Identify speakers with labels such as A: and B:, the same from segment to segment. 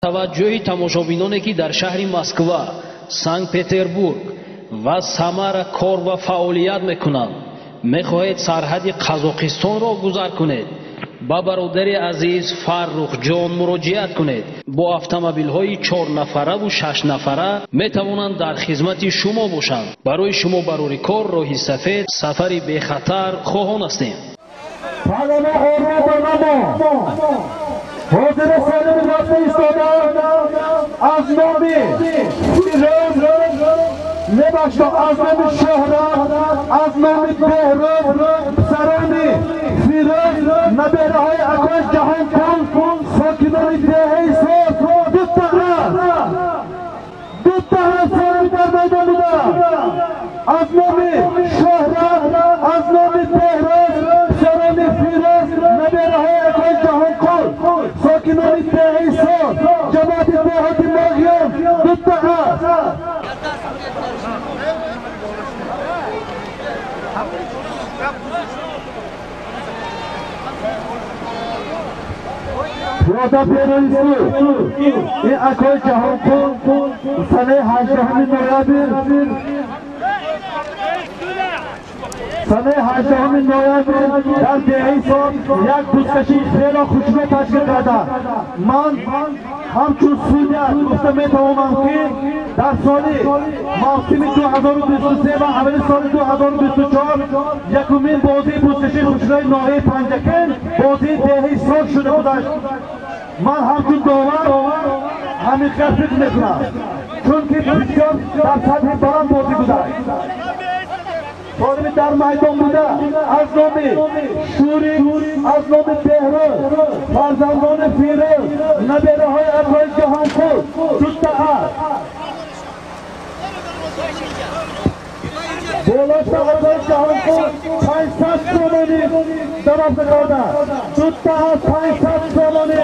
A: Таваҷҷӯҳи тамошобиноне, ки дар шаҳри Москва, Санкт-Петербург ва Самара кор ва фаъолият мекунанд, мехоҳед сарҳади Қазоқистонро гузар кунед, ба бародари азиз Фаррухҷон муроҷиат кунед. Бо автомобилҳои чорнафараву шашнафара метавонанд дар хизмати шумо бошанд. Барои шумо барори кор, роҳи сафед, сафари бехатар хоҳон ҳастем.
B: Ҳозир солими рафта истода аз номи Фирӯз, мебахшед, аз номи Шӯҳрат, аз номи Беҳрӯз, писарони Фирӯз, набераҳои акои Ҷаҳонқул, сокинони деҳаи Сор, дута ҳаст солими дар майдон буда. Аз номи Шӯҳрат, аз номи Беҳрӯз, писарони Фирӯз, набераҳои акои Ҷаҳонқул, сокинони деҳаи Сор, ҷамоати деҳоти Моғиён, дута ҳаст. Пиёда бероису ин акои Ҷаҳонқул санаи 18 ноябр, санаи 18 ноябр дар деҳаи Сор як бузкашии хело хушрӯ ташкил карда. Ман ҳамчун судя гуфта метавонам, ки дар соли мавсими 2023 ва аввали соли 2024 якумин бозии бузкашии хушрӯи ноҳияи Панҷакент бозии деҳаи Сор шуда гузашт. Ман ҳамчун довар ҳамин хел фикр мекунам, чунки бисёр дар сатҳи баланд бозӣ гузашт. Солими дар майдон буда аз номи Шурик, аз номи Беҳрӯз, фарзандони Фирӯз, набераҳои акои Ҷаҳонқул, дута аст. Болошта акои Ҷаҳонқул 500 сомонӣ даромад карда. Дута аст 500 сомонӣ.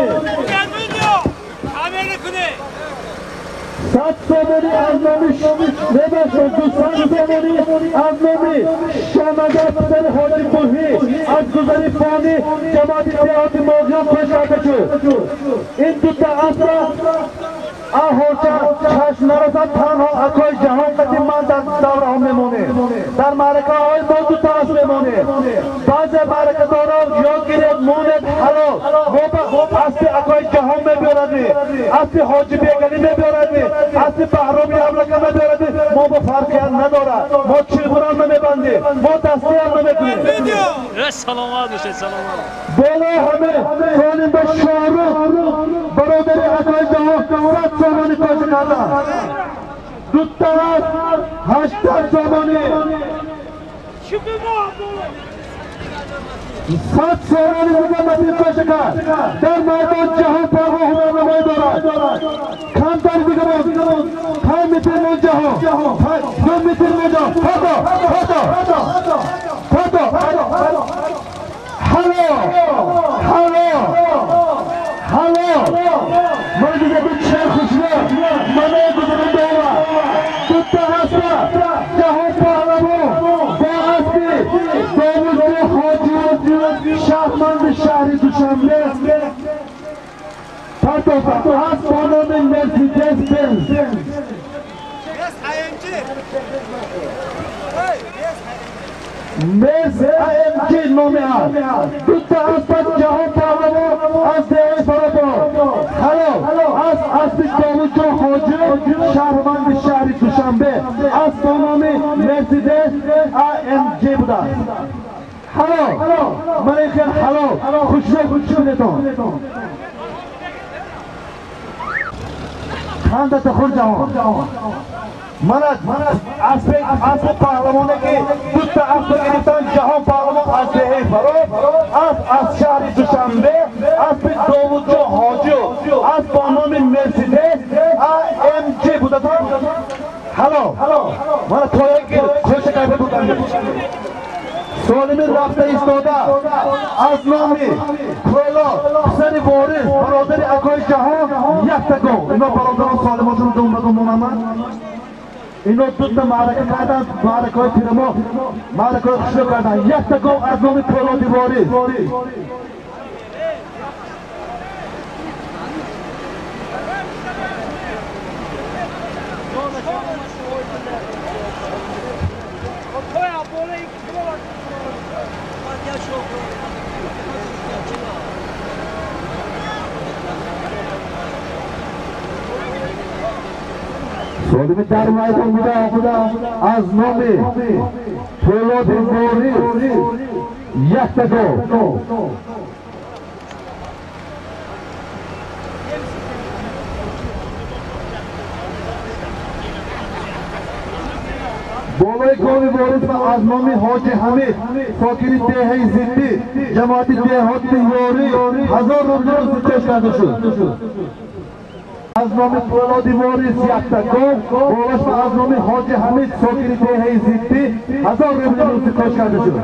B: 100 сомонӣ аз номи, мебахшед, 200 сомонӣ аз номи Шонагар писари Ҳоҷи Буҳӣ аз гузари фони ҷамоати деҳоти Моғиён пеш карда шуд. Ин дута асра аҳоча чашм нарасад, танҳо акои Ҷаҳон қати ман дар давраҳо мемонем. Дар маъракаҳои мо дута аср мемонем. Баъзе маъракадорон ёд гиред, монед ҳалол. Мо ба аспи акои Ҷаҳон мебиёрадем, аспи Ҳоҷи Бегалӣ мебиёрадем, аспи Баҳроми Аблака мебиёрадем. Мо ба фарқият надорад. Мо чилбурам намебандем, мо дастиам намекунем.
A: Саломат бошед, саломат.
B: Болои ҳама солим ба Шоҳрух бародари акои Ҷаҳон 100 сомонӣ паша карда. Дута аст 80 сомонӣ. 100 сомонӣ дига паша кард. Дар майдон Ҷаҳон Паҳлавон ҳунарнамоӣ дорад. Камтар дига боз 5 метр мон Ҷаҳон, 2 метр мон Ҷаҳон. Фото, фото, фото. Ҳало, ҳало, ҳало. Ман дига ду чер хушрӯ мана гузарам дова. Дута ҳаста Ҷаҳон Паҳлавон бо аспи Довудҷон Ҳоҷӣ, шаҳрманди шаҳри Душанбе, партофта аст бо номи Мерседес Бенз. Мерс АМГ номи аст. Дута аспа Ҷаҳон Паҳлавон аз деҳаи Фаробод. Ҳалол аст аспи Довудҷон Ҳоҷӣ, шаҳрванди шаҳри Душанбе, аст бо номи Мерседес АМГ будааст. Ҳалол, мана хел ҳалол, хушрӯ кунедон. Қандата хур Ҷаҳон. Мана аспи паҳлавоне, ки дута аспа гирифтан, Ҷаҳон Паҳлавон аз деҳаи Фароб, асп аз шаҳри Душанбе, аспи Довудҷон Ҳоҷӣ, асп бо номи Мерседес АМГ будатон. Ҳалол, мана тоя гир, кӯша кайфа буданд. Солими рафта истода аз номи Кӯло писари Ворис, бародари акои Ҷаҳон, якта гов. Ино бародарон солимошон думбадум монанд. Ино дута маърака карданд, маъракаҳои тирамо, маъракаҳои хушрӯ карданд. Якта гов аз номи Кӯлоди Ворис. Солими дар майдон буда аз номи Фӯлоди Ворис якта гол. Болои голи Ворис ва аз номи Ҳоҷи Ҳамид, сокини деҳаи Зиддӣ, ҷамоати деҳоти Ёрӣ 1000 рубли русӣ кош карда шуд. Аз номи Фӯлоди Ворис якта гол, болош ва аз номи Ҳоҷи Ҳамид, сокини деҳаи Зиддӣ 1000 рубли русӣ кош карда шуд.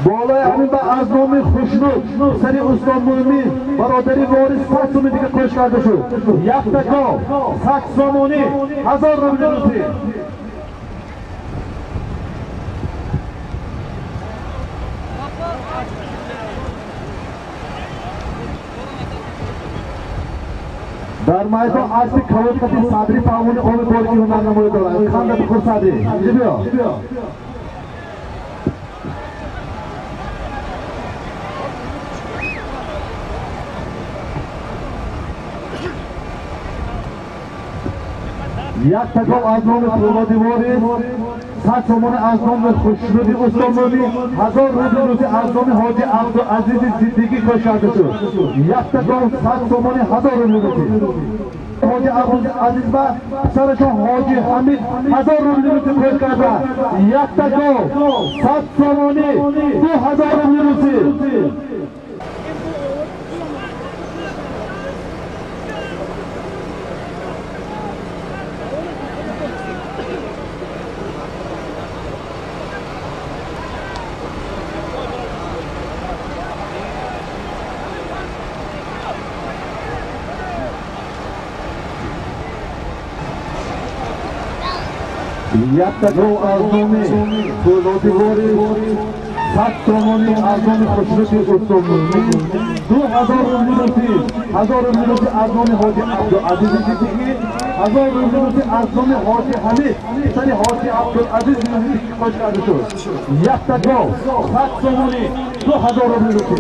B: Болои ҳамин ба аз номи Хушнуд, писари Устод Мӯмин, бародари Ворис 100 сомонӣ дига кош карда шуд. Якта гол, 100 сомонӣ, 1000 рубли русӣ. Дар майдон аспи кавоқати Садри паҳлавони оби борики ҳунарнамоӣ дорад. Қанда бихӯр, Садри, инҷа биё. Якта гол аз номи Фӯлоди Ворис, 100 сомонӣ аз номи Хушнуди Устод Мӯмин, 1000 рубли русӣ аз номи Ҳоҷи Абдуазизи Зиндагӣ кош карда шуд. Якта гол, 100 сомонӣ, 1000 рубли русӣ. Ҳоҷи Абдуазиз ва писарашон Ҳоҷи Ҳамид 1000 рубли русӣ кош карда. Якта гол, 100 сомонӣ, 2000 рубли русӣ. Якта гол аз номи Фӯлоди Ворис, 100 сомонӣ аз номи Хушнуди Устод Мӯмин, 2000 рубли русӣ, 1000 рубли русӣ аз номи Ҳоҷи Абдуазизи Зиндагӣ, 1000 рубли русӣ аз номи Ҳоҷи Ҳамид, писари Ҳоҷи Абдуазиз Зиндагӣ кош карда шуд. Якта гол, 100 сомонӣ, 2000 рубли русӣ.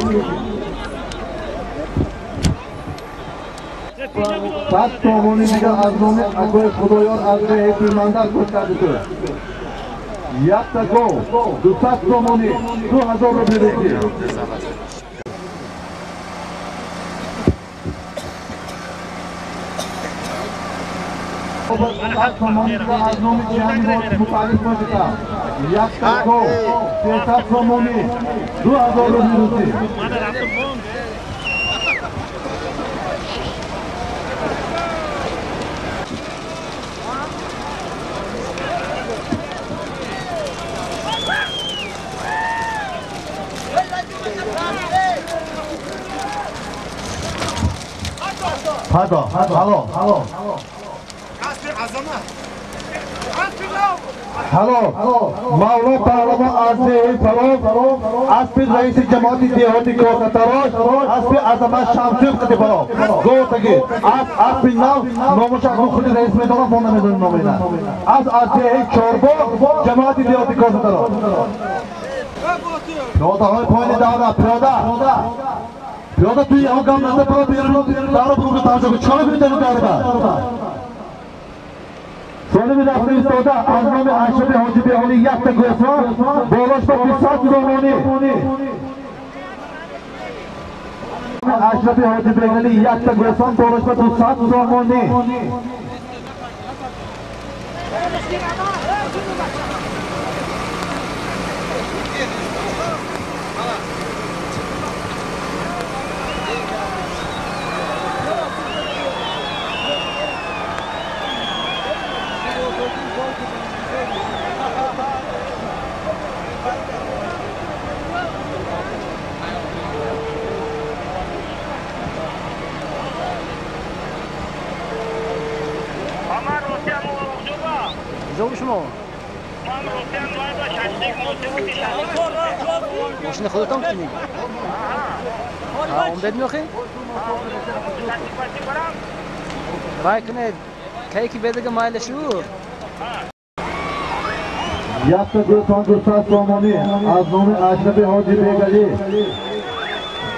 B: 100 сомонӣ дигар аз номи Акои Худоёр аз деҳаи Пирмандар кош карда шуд. Якта гол, 200 сомонӣ, 2000 рубли русӣ. Сомонӣ аз номи ҷиҳани мутааллиқ бошад. Якта гол, 300 сомонӣ, 2000 рубли русӣ. Hado, halo, halo. Ҳало, Мавло паҳлавон аз деҳаи Фаров, аспи раиси ҷамоати деҳоти Косатарош, аспи Азамат Шамсиев қати Фаров. Готаги, аспи нав, номуш акнун худи раис медонад, мо намедонем номина. Асп аз деҳаи Чорбоғ, ҷамоати деҳоти Косатарош. Пиёдаҳои поини давра, пиёда. Пиёда туи ҳам гап назда, пиёда берун давра буруга тамошо кун. Чикор мекунӣ дар давра? Солими рафта истода аз номи Ашрафи Ҳоҷибеҳолӣ якта гӯсфанд, болош ба 200 сомонӣ. Ашрафи Ҳоҷибеҳолӣ якта гӯсфанд, болош ба 200 сомонӣ.
C: Мошини худатон кунед? Омдед меохед? Вай кунед, кай ки бедага майла шу.
B: Якта гӯсон 200 сомонӣ аз номи Ашрафи Ҳоҷи Бегалӣ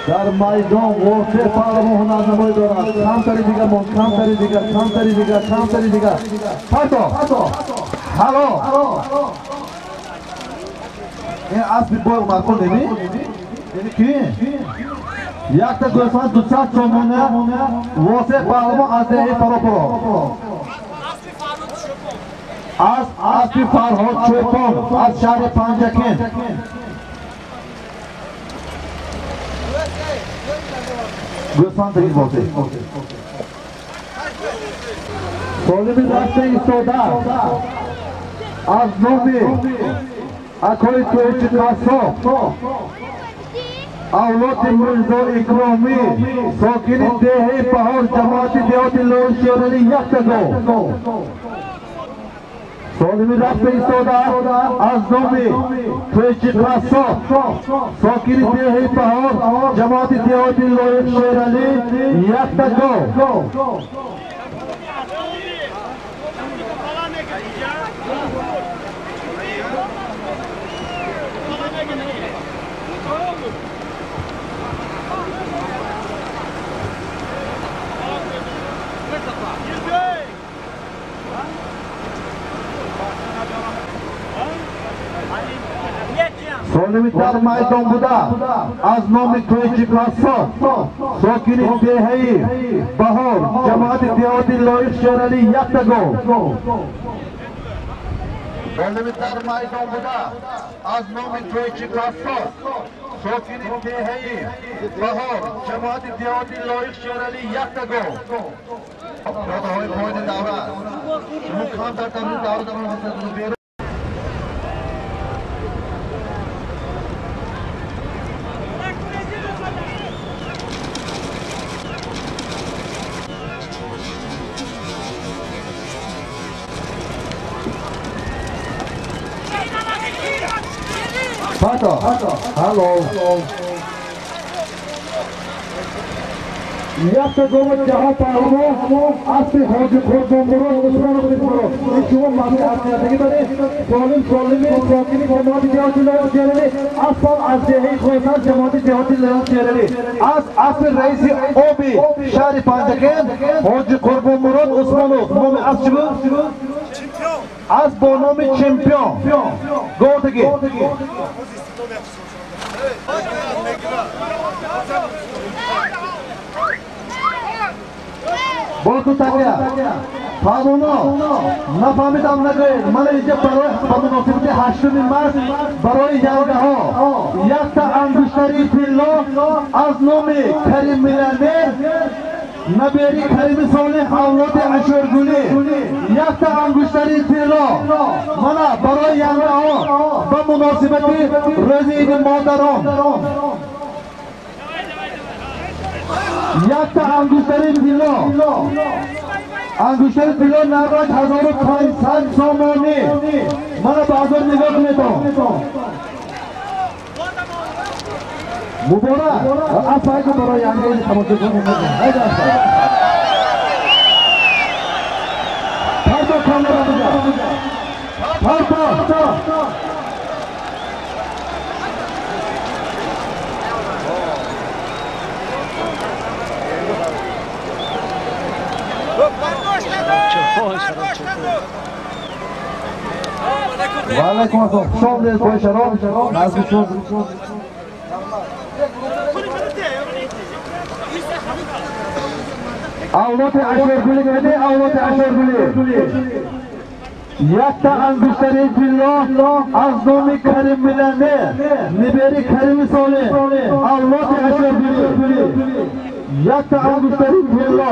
B: дар майдон Восеъ паҳлавон ҳунарнамоӣ дорад. Камтари дигар монд, камтари дигар, камтари дигар, камтари дигар. Парто! Ҳало! Ин аспи бой марқул неми? Ки? Якта гӯсон 200 сомонӣ Восеъ паҳлавон аз деҳаи Фаропуро. Аз аспи Фарҳод Чӯпон аз шаҳри Панҷакент. Гӯсфанд тагид Восеъ. Солими даста истода аз номи акои Тӯйчи Қассоб, авлоди Мирзо Икромӣ, сокини деҳаи Баҳор, ҷамоати деҳоти Лои Шералӣ, якта гов. Солими рафта истода аз номи Тӯйчи Қассоб, сокини деҳаи Баҳор, ҷамоати деҳоти Лоиқ Шералӣ, якта гов. Солими дар майдон буда аз номи Тӯйчи Қассоб, сокини деҳаи Баҳор, ҷамоати деҳоти Лоиқ Шералӣ, якта гов. Солими дар майдон буда аз номи Тӯйчи Қассоб, сокини деҳаи Баҳор, ҷамоати деҳоти Лоиқ Шералӣ, якта гов. Родаҳои поини давра шумо камтар дар давра дар Пато, ҳало. Якта гова Ҷаҳон паҳлавон аспи Ҳоҷи Қурбонмурод Усмонов Мурод. Ин шумо маслиҳатнятагӣ доред. Солим Солими, сокини ҷамоати деҳоти Лоиқ Шералӣ, аспам аз деҳаи Хӯсар, ҷамоати деҳоти Лоиқ Шералӣ. Аз аспи раиси оби шаҳри Панҷакент Ҳоҷи Қурбонмурод Усмонов. Номи асп чӣ буд? Асп бо номи Чемпион. Гов таги. Бо ту такя. Паҳлавоно, нафаҳмидам нагӯед. Мана инҷа барои ба муносибати 8 март барои ялгаҳо якта ангуштари тилло аз номи Карим миллионер, набери Карими Солеҳ, авлоди Ашургулӣ, якта ангуштари тилло мана барои ялгаҳо ба муносибати рӯзи иди модарон. Якта ангуштари тилло, ангуштари тилло нархаш 1500 сомонӣ. Мана ба ҳазор нигоҳ кунед. Муборак. Асайку барои янгаи тамошобинон. Ҳайда асай. Парто камера буда. Парто. Ва алайкум ассалом. Хуш омадед, бой шароф. Назми шумо. Авлоди Ашургулӣ гӯяде, авлоди Ашургулӣ. Якта ангуштари тилло аз номи Карим миллионер, набери Карими Солеҳ, авлоди Ашургулӣ. Якта ангуштари тилло.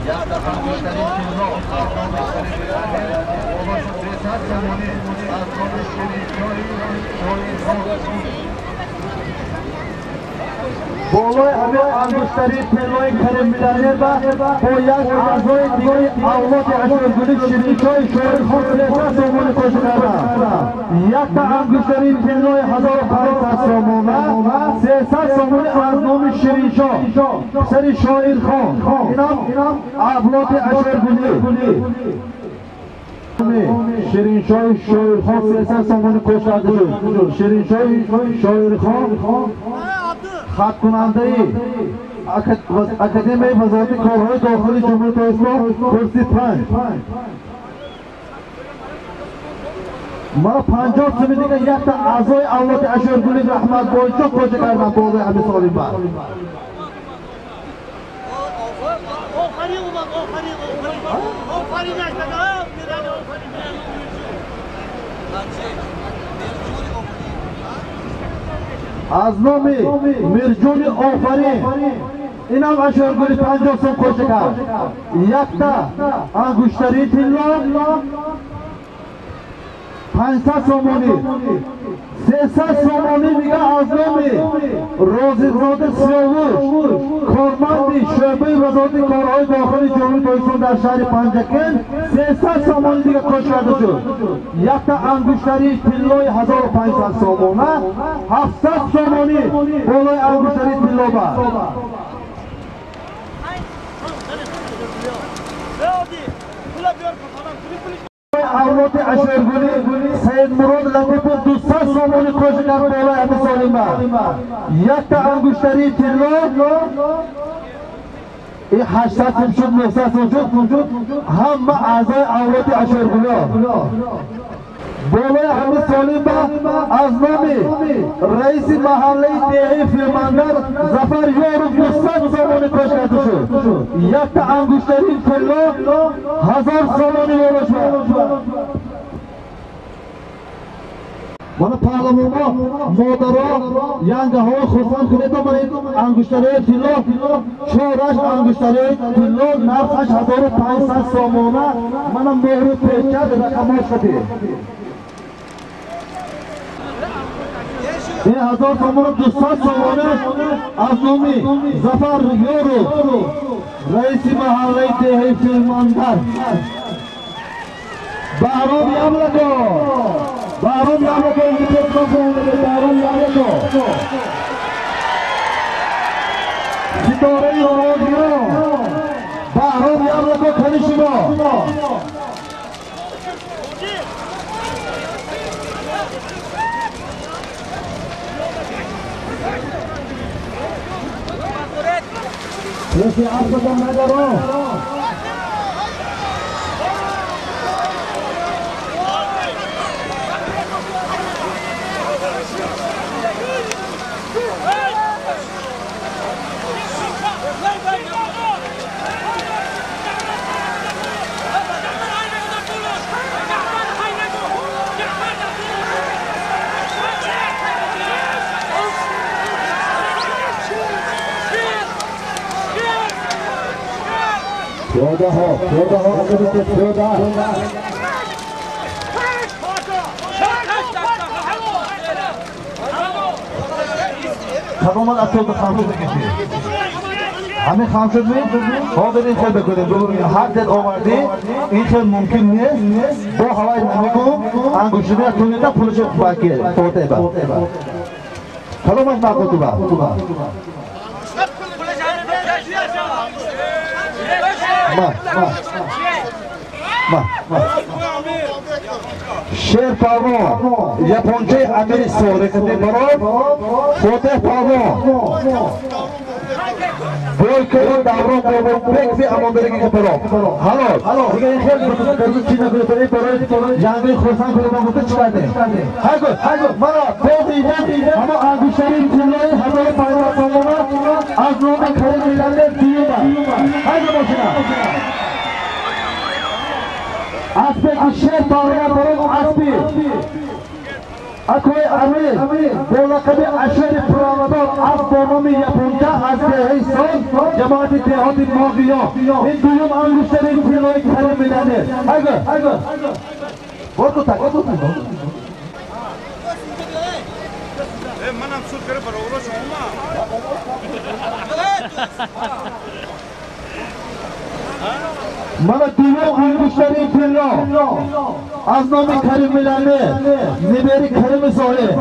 B: Якта ангуштари тилло аз номи Шириншоҳи болошу 300 сомонӣ аз номи Шириншоҳи Шоирхон. Болои ҳамин ангуштари тиллои Карим миллионер бо як аъзои дигари авлоди Ашургули Шириншоҳи Шоирхон 300 сомонӣ кошта карданд. Якта ангуштари тиллои 1500 сомона, 300 сомонӣ аз номи Шириншоҳ, писари Шоирхон. Инам авлоди Ашургули. Шириншоҳи Шоирхон 300 сомонӣ кошта шуд. Шириншоҳи Шоирхон хаткунандаи Академияи вазорати корҳои дохилии Ҷумҳурии Тоҷикистон курси 5. Мана 50 суми дига якта аъзои авлоди Ашургули Раҳматбойчо кошта кардам болои ҳамин солимба. Аз номи Мирҷони Офарин инам Ашургули 50 сом кошта кард. Якта ангуштари тилло 500 сомонӣ, 300 сомонӣ дига аз номи Розизода Сиёвуш, корманди шӯъбаи вазорати корҳои дохилии Ҷумҳурии Тоҷикистон дар шаҳри Панҷакент 300 сомонӣ дига кош карда шуд. Якта ангуштари тиллои 1500 сомона, 700 сомонӣ болои ангуштари тилло ба. Авлоди Ашургули Саидмурод Латипов 200 сомонӣ кошта кард болои ҳамин солимба. Якта ангуштари тилло 800 сом шуд, 900 сом шуд, ҳама аъзои авлоди Ашургулиҳо. Болои ҳамин солимба аз номи раиси маҳаллаи деҳаи Фирмандар Зафар Ёров 200 сомонӣ кошта карда шуд. Якта ангуштари тилло 1000 сомонӣ ёро шуд. Мана паҳлавонҳо, модаро, янгаҳоро хурсанд кунед. Мана ангуштариҳои тилло, чораш ангуштариҳои тилло, нархаш 1500 сомона. Мана меҳру печат рақамҳош шуди. Ин 1000 сомона 200 сомона аз номи Зафар Ёров, раиси маҳаллаи деҳаи Фирмандар. Баҳром Яблако, Баҳром Яблако, Баҳром Яблако, ситораи овозгирон Баҳром Яблако, кани шумо. Пеши аспатон надарон. Пиёдаҳо, пиёдаҳо, пиёда. Кадомат асоби хамшуд мекашид? Ҳамин хамшуд ми? Ҳозир ин хел бикунем. Ҳар дел овардӣ, ин хел мумкин нест. Бо ҳавай намегӯ, ангуштариро тунида пулашо баки фотеба. Кадомаш маъқул туба? Ма, ма, ма, ма. Шер палвон, япончаи Амири Содиқ мебарод, Фотеҳ палвон. Бойкаи Даврон Бобобекви Амонберги барод. Ҳалол. Дига ин хел чӣ накунед, ин барои ҷанги хурсанд кунед, ман гуфта чӣ кардем? Ҳайгу, ҳайгу, мана боз инҷа ҳама ангуштари тиллои 1500 сомона аз номи Карим миллионер дуюма. Ҳайгу мошина. Аспе ки шер палвон барод аспи. Акои Амир бо лақаби Ашири Пуравадор асп бо номи Японча аз деҳаи Сон, ҷамоати деҳоти Моғиён. Ин дуюм ангуштари тиллои Карим миллионер. Айго, айго. Борку так, борку так.
D: Манам суд кара баробар шумо.
B: Мана дуюм ангуштари тилло аз номи Карим миллионер, небери Карими Солеҳ.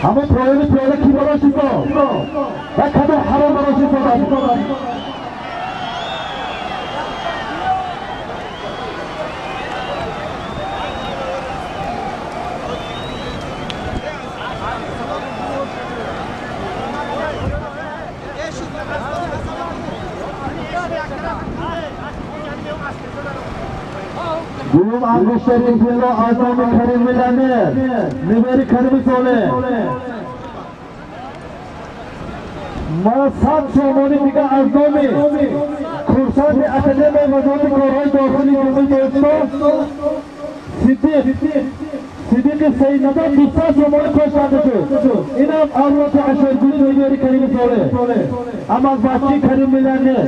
B: Ҳамон поёни пиёла ки бароши дод ва кадом ҳаром бароши дод. Дуюм ангуштари тилло аз номи Карим миллионер, небери Карими Солеҳ. Мана 100 сомонӣ дига аз номи курсанти Академияи вазорати корҳои дохилии Ҷумҳурии Тоҷикистон Сидиқи Саидназар 200 сомонӣ кош карда шуд. Инам авлоди Аширгули небери Карими Солеҳ, ам аз бачаи Карим миллионер.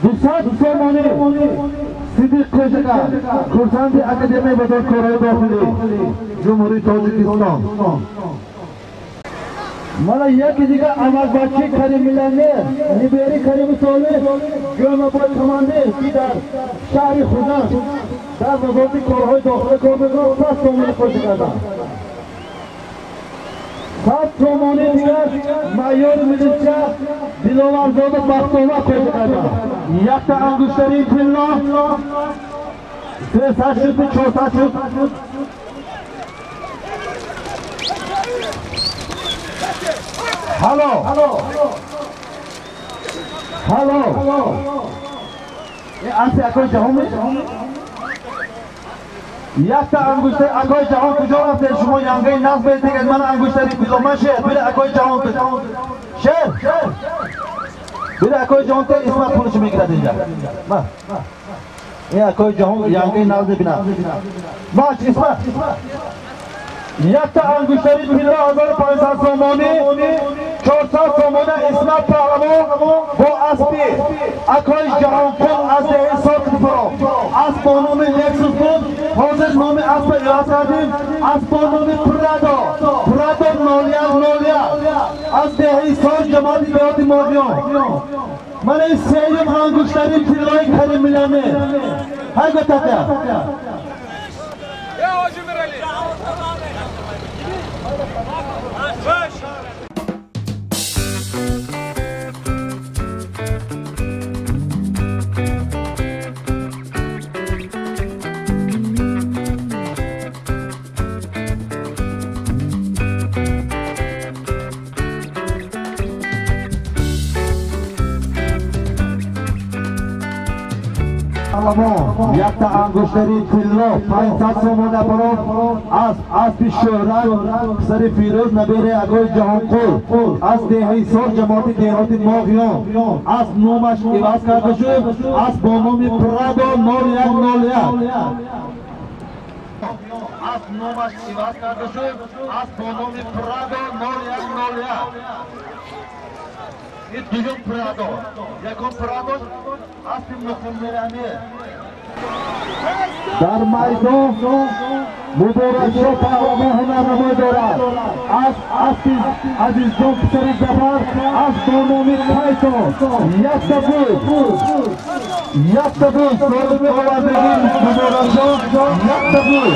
B: 200 сомонӣ Сидиқ Кошакар, курсанти Академияи вазорати корҳои дохилии Ҷумҳурии Тоҷикистон. Мана яке дига амакбачаи Карим миллионер, небери Карими Солеҳ, Гӯмабой командир, ки дар шаҳри Хуҷанд дар вазорати корҳои дохилӣ кор мекунад, 100 сомонӣ коша карданд. 100 сомонӣ дигар майори милитсия Диловарзода Бахтова коша карданд. Якта ангуштари тилло 300 шуд, 400 шуд. Ҳало, ҳало, ин асли акои ҷаҳон меш? Якта ангуштари акои ҷаҳон куҷо рафтед? Шумо янгаи нағз бетегед, мана ангуштари тилло. Ман шер, бира акои ҷаҳон шер, бира акои ҷаҳон те Исмат пулашо мегирад инҷа. Ма ин акои ҷаҳон янгаи нағз мебинад. Маш Исмат. Якта ангуштари тилло 1500 сомонӣ, 400 сомона Исмат Паҳлавон бо аспи акои Ҷаҳонқул аз деҳаи Сокипуро. Асп бо номи Лексус буд, ҳозир номи аспро иваз кардем. Асп бо номи Прадо, Прадо 0101 аз деҳаи Сон, ҷамоати деҳоти Моғиён. Мана ин сеюм ангуштари тиллои Карим миллионер. Ҳайго такя. Якта ангуштари тилло 500 сомона барор асп, аспи Шӯҳрат писари Фирӯз набераи акои Ҷаҳонқул аз деҳаи Сор, ҷамоати деҳоти Моғиён. Асп номаш иваз карда шуд, асп бо номи Прадо 0101. Асп номаш иваз карда шуд, асп бо номи Прадо 0101. Ин дуюм Прадо, якум Прадо аспи Муҳаммадамир. Дар майдон Муборакшо Паҳлавон ҳунарнамоӣ дорад. Асп аспи Азизҷон писари Зафар, асп бо номи Тайсон. Якта буд, якта буд, солими овардагӣ Муборакшо, якта буд.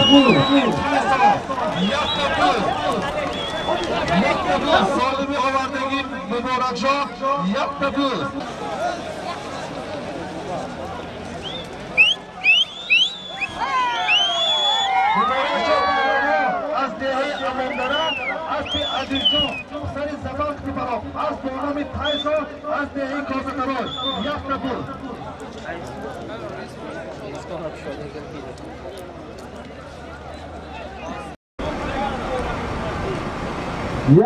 B: Якта буд, солими овардагӣ Муборакшо, якта буд. Аз деҳаи Амондара аспи Азизҷон писари Зафар Кутибаров, асп бо номи Тайсон аз деҳаи Косатарой, якта буд.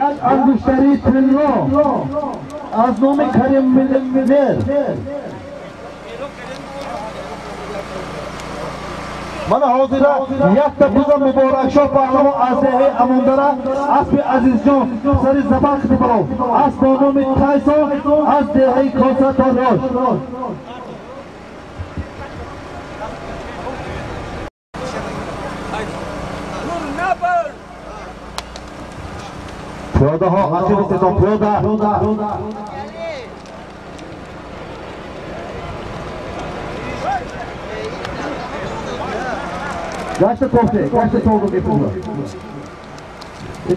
B: Як ангуштари тилло аз номи Карим миллионер. Мана ҳозира якта буза Муборакшоҳ паҳлавон аз деҳаи Амондара, аспи Азизҷон писари Зафар Қитибалов, асп бо номи Тайсон аз деҳаи Косаторош. Пиёдаҳо ақиб истетон, пиёда. Гашта тофте, гашта тобу мепула.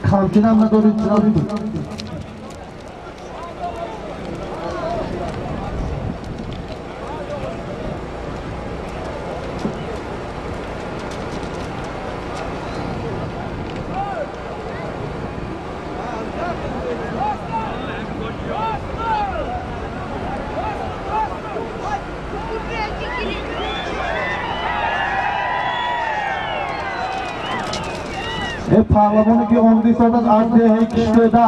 B: Камчинам надорид, чинам буд. Паҳлавоне ки омади истодааст аз деҳаи Киштӯда,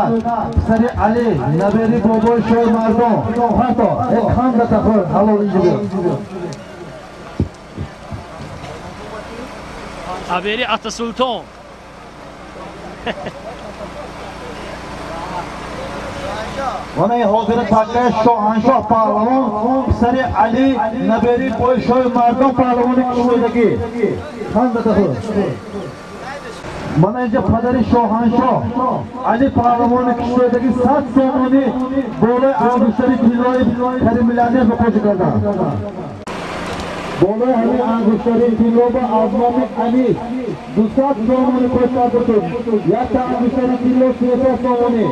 B: писари Али, набери бобои шоҳи мардон. Ҳатто ханда тахӯр ҳалол инҷо.
A: Абери Атасултон.
B: Мана ин ҳозира таккаи Шоҳаншоҳ паҳлавон, писари Али, набери бобои шоҳи мардон, паҳлавони Киштӯдагӣ. Ханда тахӯр. Мана инҷа падари Шоҳаншоҳ Али паҳлавони Киштӯдагӣ 100 сомонӣ болои ангуштари тиллои Карим миллионер ба қоҷи карданд. Болои ҳамин ангуштари тилло ба аз номи Али 200 сомонӣ қош карда шуд. Якта ангуштари тилло 300 сомонӣ.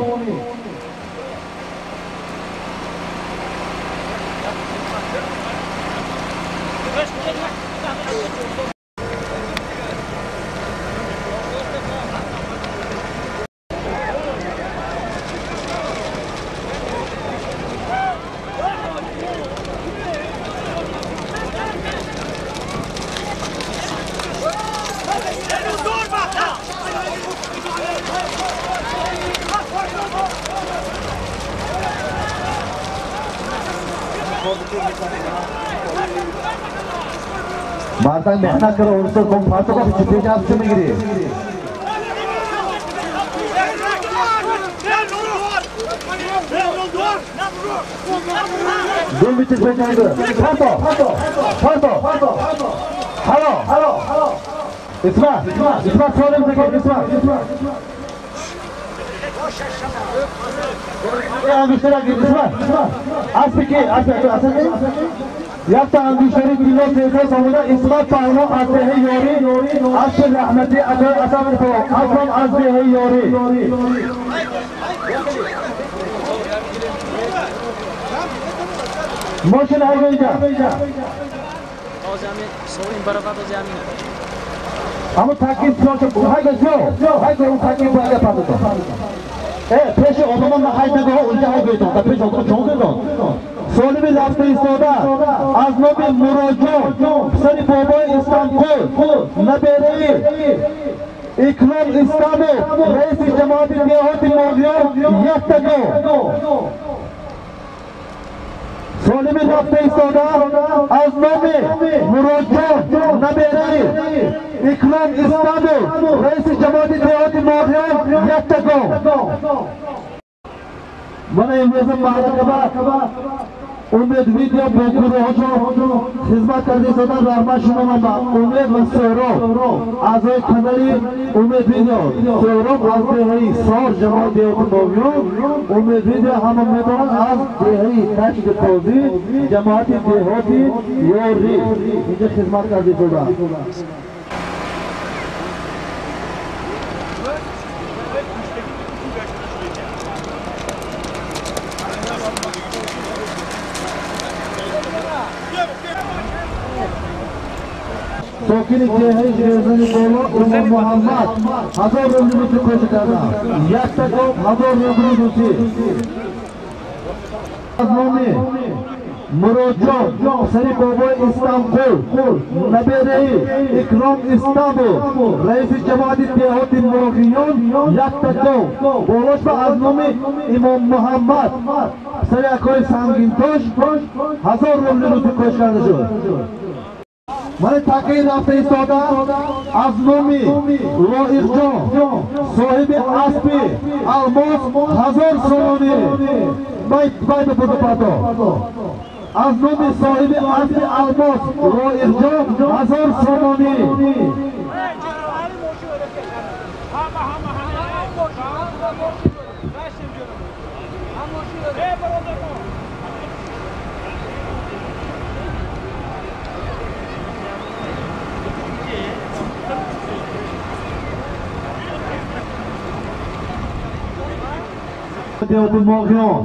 B: Мардак меҳнат кара, орусо ком парто ко чипеҷа аз чӣ мегирӣ? Ду метр печанду. Парто, парто, парто. Ҳало, ҳало. Исмат, Исмат солим зикр, Исмат. Ангуштара гир, Исмат. Аспи ки, аспи, аспи. Якта ангуштари тилло 300 сомона Исмат паҳлавон аз деҳаи Ёрӣ, аспи Раҳматӣ акои Асамир паҳлавон, аспам аз деҳаи Ёрӣ. Мошин ҳайго инҷа. Ҳамун такин сиёша ҳайго сиё, ҳайго он такин бояд пардохт. Пеши одамон на ҳай нагоҳ, унҷа ҳай гӯйтон, дар пеши одамон чон гӯйтон. Солими рафта истода аз номи Муроҷон, писари бобои Истамқул, набераи Икром Истамов, раиси ҷамоати деҳоти Моғиён, якта гов. Солими рафта истода аз номи Муроҷон, набераи Икром Истамов, раиси ҷамоати деҳоти Моғиён, якта гов. Мана имрӯза маъракаба Умед видео бо гурӯҳошон хизмат карда истодан. Раҳмат шумо ба Умед ва Сӯҳроб, аъзои канали Умед видео. Сӯҳроб аз деҳаи Сор, ҷамоати деҳоти Моғиён, Умед видео ҳама медонанд аз деҳаи Дашти Қозӣ, ҷамоати деҳоти Ёрӣ инҷа хизмат карда истодан. Сокини деҳаи Шерзани боло Умар Муҳаммад 1000 рубли русӣ қоша кардам. Якта гов 1000 рубли русӣ. Аз номи Муроҷон, писари бобои Истамқул, набераи Икром Истамов, раиси ҷамоати деҳоти Моғиён, якта гов. Болош ба аз номи Имом Муҳаммад, писари акои Сангинтош, 1000 рубли русӣ қош карда шуд. Мана такаи рафта истода аз номи Лоиқҷон соҳиби аспи алмос 1000 сомонӣ. Бай буда пато. Аз номи соҳиби аспи алмос Лоиқҷон 1000 сомонӣ. Деҳоти Моғиён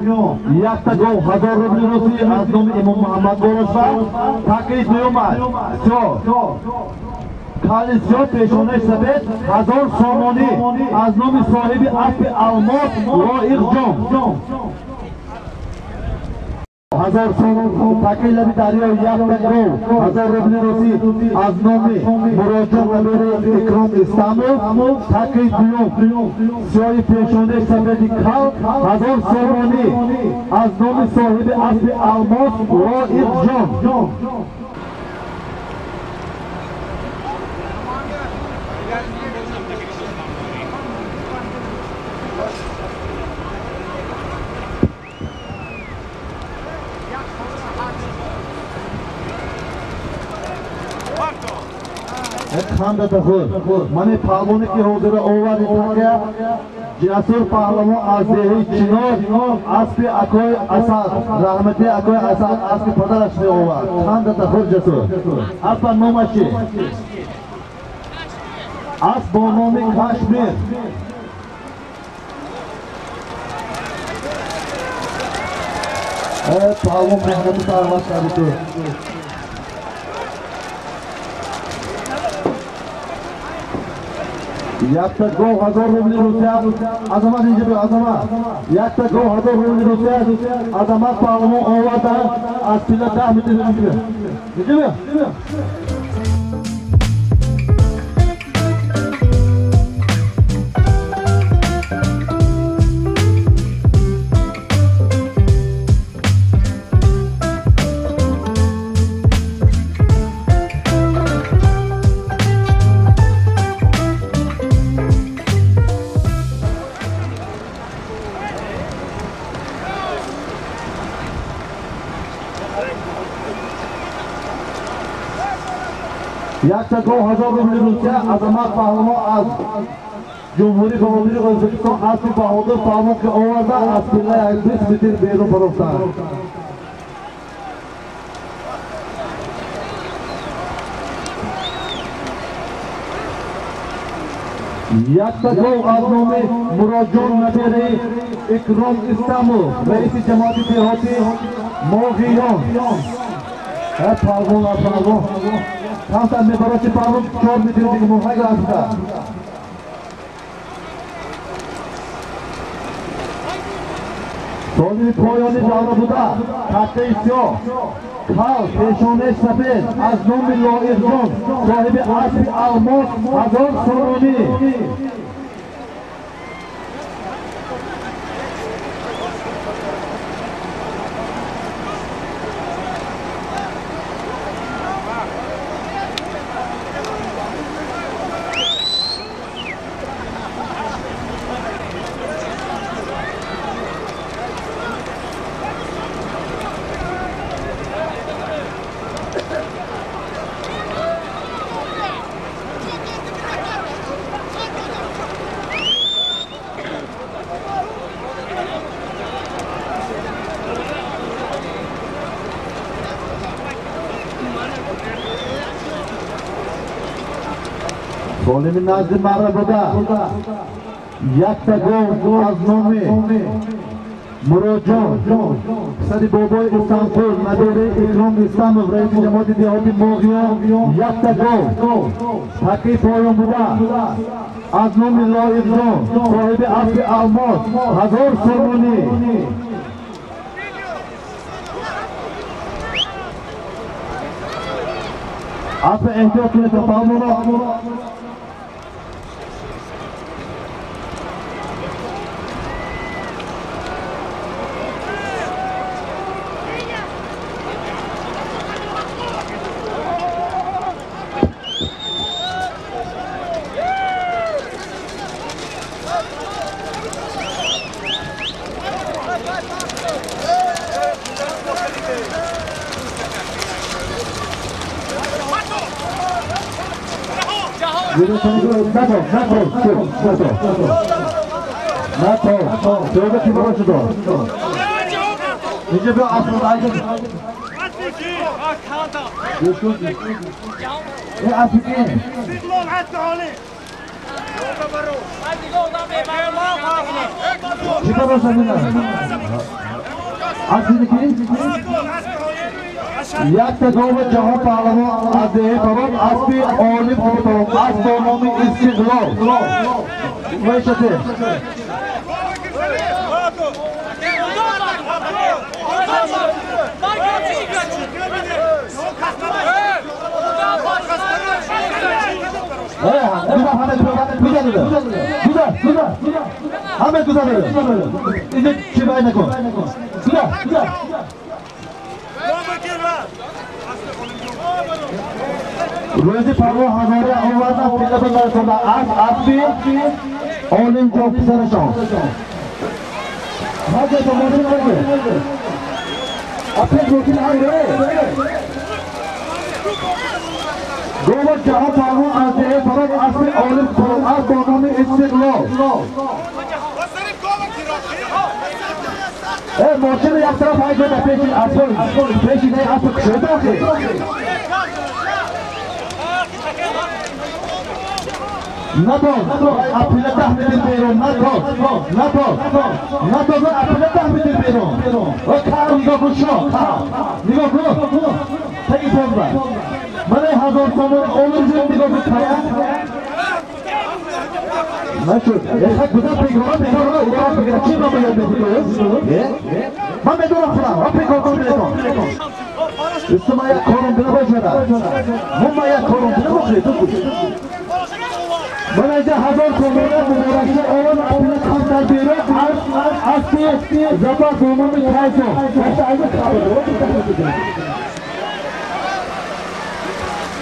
B: якта гов 1000 рубли русӣ аз номи Имом Муҳаммад Боросва. Такаи дуюмаш сиёҳ кали сиёҳ пешонаи сафед 1000 сомонӣ аз номи соҳиби аспи алмос Лоиқҷон. 1000 сомон. Такаи лаби дарё якта гов 1000 рубли русӣ аз номи Муроҷон набери Икром Истамов. Такаи дуюм сиёҳи пешонаи сафеди кал 1000 сомонӣ аз номи соҳиби аспи алмос Лоиқҷон. Хандата худ. Мани паҳлавоне ки ҳозира оварди такя Ҷасур паҳлавон аз деҳаи Чинор аспи акои Асад раҳмати акои Асад аспи падараш меовард. Хандата худ Ҷасур. Аспа номаш чи? Асп бо номи Кашмир. Паҳлавон меҳнату таъваз карди ту. Якта гов 1000 рубли Русия. Азамат инҷа биё, Азамат. Якта гов 1000 рубли Русия. Азамат паҳлавон оварда аз пила 10 метр инҷа биё. Инҷа биё. Якта гов 1000 рубли Русия. Азамат паҳлавон аз Ҷумҳурии Баҳодури Ӯзбекистон аспи Баҳодур паҳлавон ки оварда аз пиллаи 20 метр берун барофтанд. Якта гов аз номи Муроҷон набери Икром Истамов раиси ҷамоати деҳоти Моғиён. Паҳлавон паҳлавон камтар мебароти паҳлавон 4 метр дига муҳайг рафта. Соли поёни давра буда такаи сиёҳ кал пешонаи сафед аз номи Лоиқҷон соҳиби аспи алмос 1000 сомонӣ. Солими назди марра буда якта гов аз номи Муроҷон писари бобои Истанқул набери Икром Истамов раиси ҷамоати деҳоти Моғиён якта гов. Такаи поён буда аз номи Лоиқҷон соҳиби аспи алмос 1000 сомонӣ. Асп эҳтиёт кунед паҳлавоно. Якта гова ҷаҳон паҳлавон аз деҳаи Фароб аспи Олим асп бо номи Истиқлол. Вайшате. Ҳама гузар. Инҷо чӣ бай накун. Гузар, гузар. Рӯзи парво ҳазора овардан пила ба нарасонда асп аспи Олимҷон писарашон. Ҳаҷа томошо накун. Апеш вокил ҳайре. Гова ҷаҳон паҳлавон аз деҳаи Фароб аспи Олим асп бо номи Истиқлол. Мошина як тараф ҳайдода пеши асп, пеши не асп кушода охи. Натоз, апила 10 метр берун, натоз, натоз, натоз, апила 10 метр берун. Ва кар нигоҳ кун шумо, кар. Нигоҳ кун. Таги позба. Мана 1000 сомон Олимҷон нигоҳ кун кая. Нашуд. Яхак гузар пегрона пегрона ура пегра. Чӣ ба бояд медиҳед? Ман медонам худам. Ва пегрона билетон. Устума як корум бина бошада. Мума як корум бина бошед. Ман инҷа 1000 сомона муборакча овард апила камтар берун аспи Зафар бо номи Тайсон.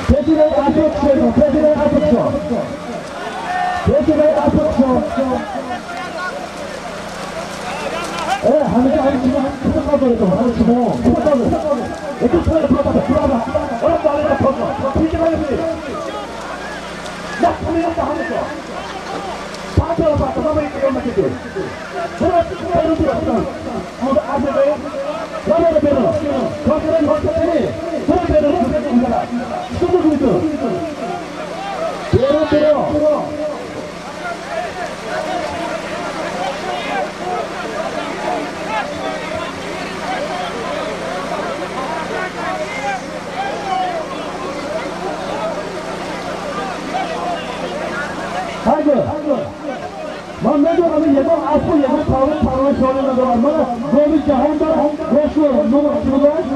B: Пешинаи асп кушоед, пешинаи асп кушод. Пешинаи асп кушод. Ҳамеша ҳамин шумо чӣ қадр доред? Ҳамин шумо чӣ қадр? Яки пула пула пула пула пула пула пула Ман медонам ягон аспу ягон парво парвои шоли надорам. Ман гови ҷаҳон дорам, гошу номаш чӣ будааст?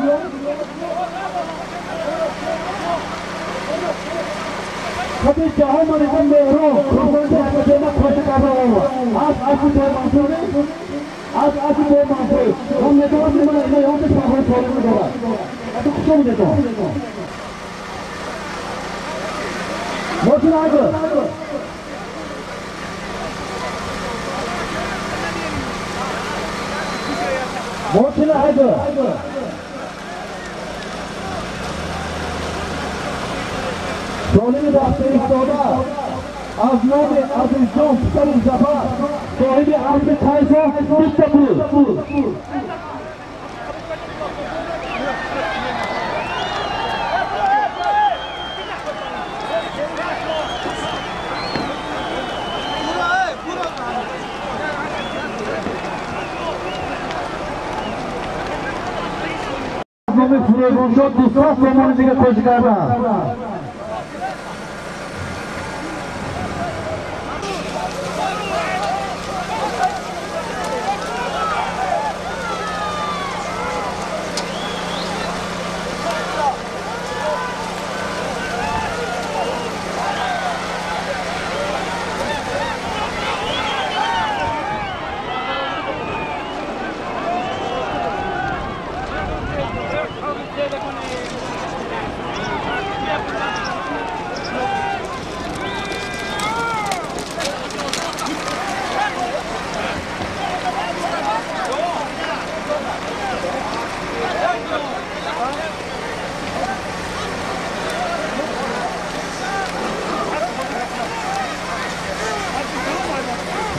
B: Хати ҷаҳон ман инҷа меҳрон қурбонти ҳакатема коша карда овард. Асп аспи Бомансур, асп аспи Бомансур. Ман медонам ки ман ина ягон парвои шоли надорад. Ту куҷо будетон? Мошина айгу. Мошина айгу. Ҷониби рафта истода аз номи Азизҷон писари Зафар соҳиби аспи Тайсон 20 пул. Номи Фурӯзоншоҳ 200 сомони дига кош карданд.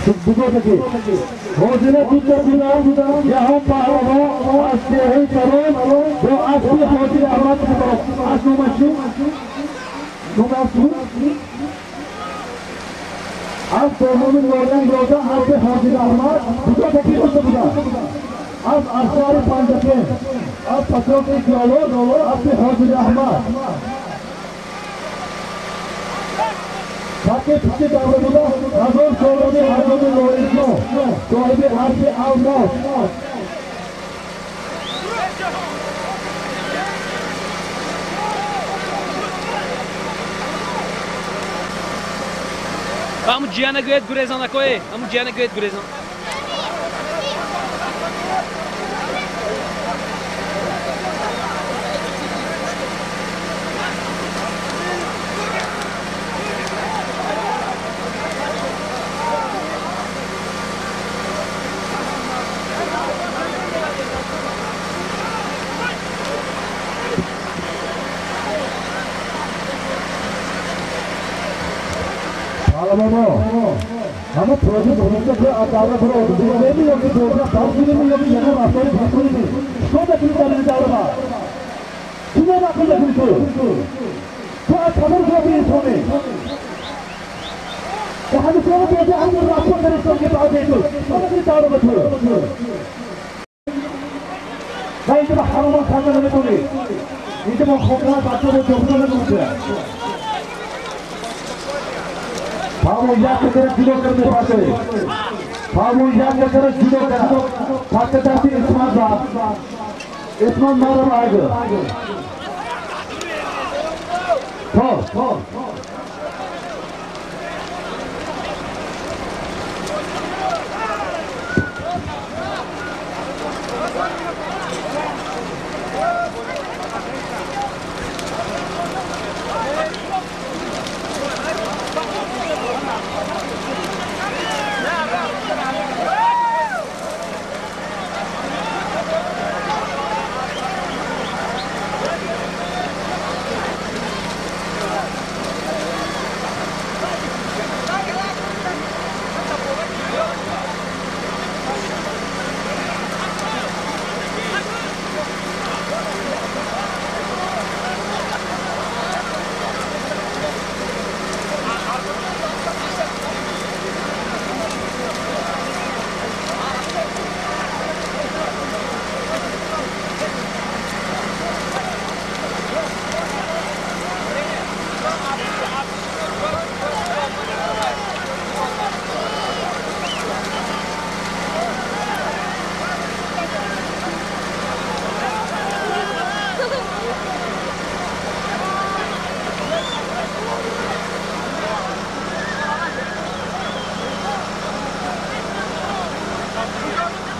B: Буготаки. Ҳозира дута буда ҷаҳон паҳлавон аз деҳаи Тарон бо аспи Ҳоҷир Аҳмад аз номаш чӣ? Номи асп чӣ? Аз бо номи Лоян Ёда аспи Ҳоҷир Аҳмад Буготаки дута буда. Аз шаҳри Панҷакент, аз поселки Киёлот аспи Ҳоҷир Аҳмад. Таки пушти давра буда ҳазор солони ҳазори Лоиқно соҳиби аспи Алмос.
C: Ҳамун ҷияна гӯед гурезон акое, ҳамун ҷияна гӯед гурезон.
B: Бобо, ҳама проҷа доништа ки аз давра биро дигавеми ё ки боза бавгирими ё ки ягон рафтори бакуними. Чикор мекунӣ дар ин давра? Чӣ мемақул мекунӣ ту? Ту аз ҳамон ҷоби инсонӣ. Ба ҳамин сола боза ҳамон рафтор каристон ки баъзе ту. Чикор мекунӣ давра ба ту? Ва инҷа ба ҳаромон карда наметавонӣ. Инҷа бо хокра бача бо ҷобида наметавонӣ. Павло як кара ҷудо карда пасе. Павло як кара ҷудо кара. Пакка дасти Исмат ба. Исмат марам айгы. То.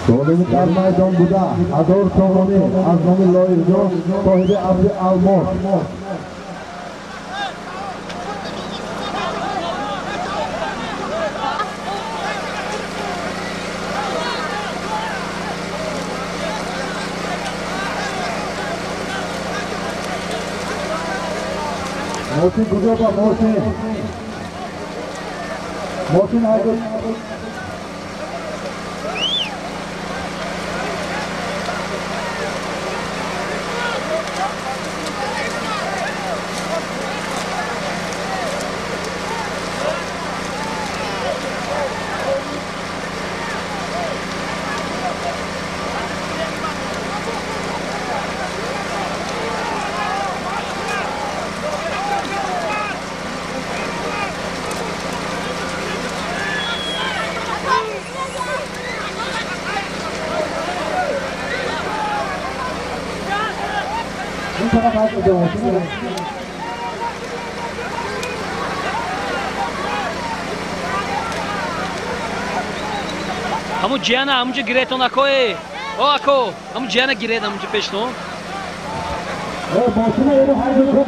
B: Голими дар майдон буда ҳазор сомонӣ аз номи Лоиқҷон соҳиби аспи Алмос. Мошин куҷо ба мошин? Мошин айгы.
C: Ҳамун ҷияна ҳамунҷо гиретон акое. О ако, ҳамун ҷияна гиред ҳамунҷо пештон.
B: Мошина еро ҳайду код.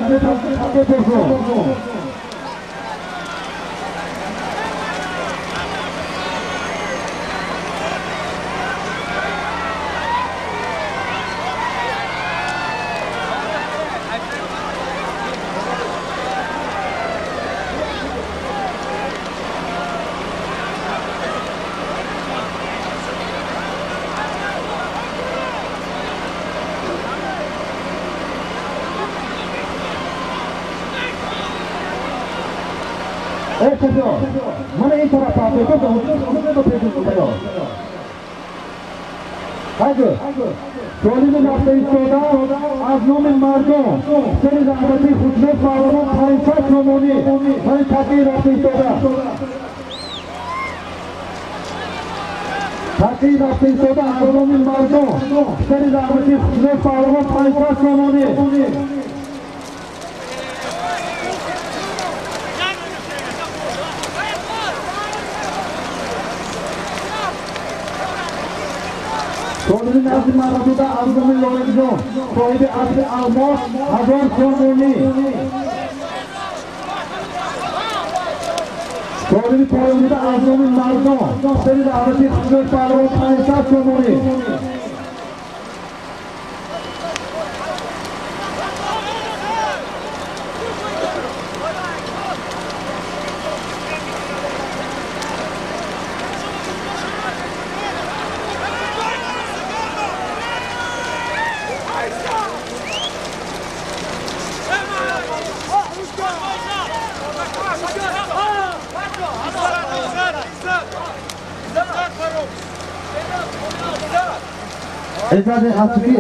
B: Эй шофёр, мана ин тараф паҳн кун, Хайгу. Солими рафта истода аз номи мардум писари раҳматии Хушнуд паҳлавон 500 сомонӣ. Мани тақии рафта истода. Тақии рафта истода аз номи мардум писари раҳматии Хушнуд паҳлавон 500 сомонӣ. Солими назди мардуда аз номи Лоиқҷон соҳиби асли алмос 1000 сомонӣ. Солими поёнида аз номи мардон писари раҳматии Хушнуд паҳлавон 500 сомонӣ. Иззат Ҳасибӣ,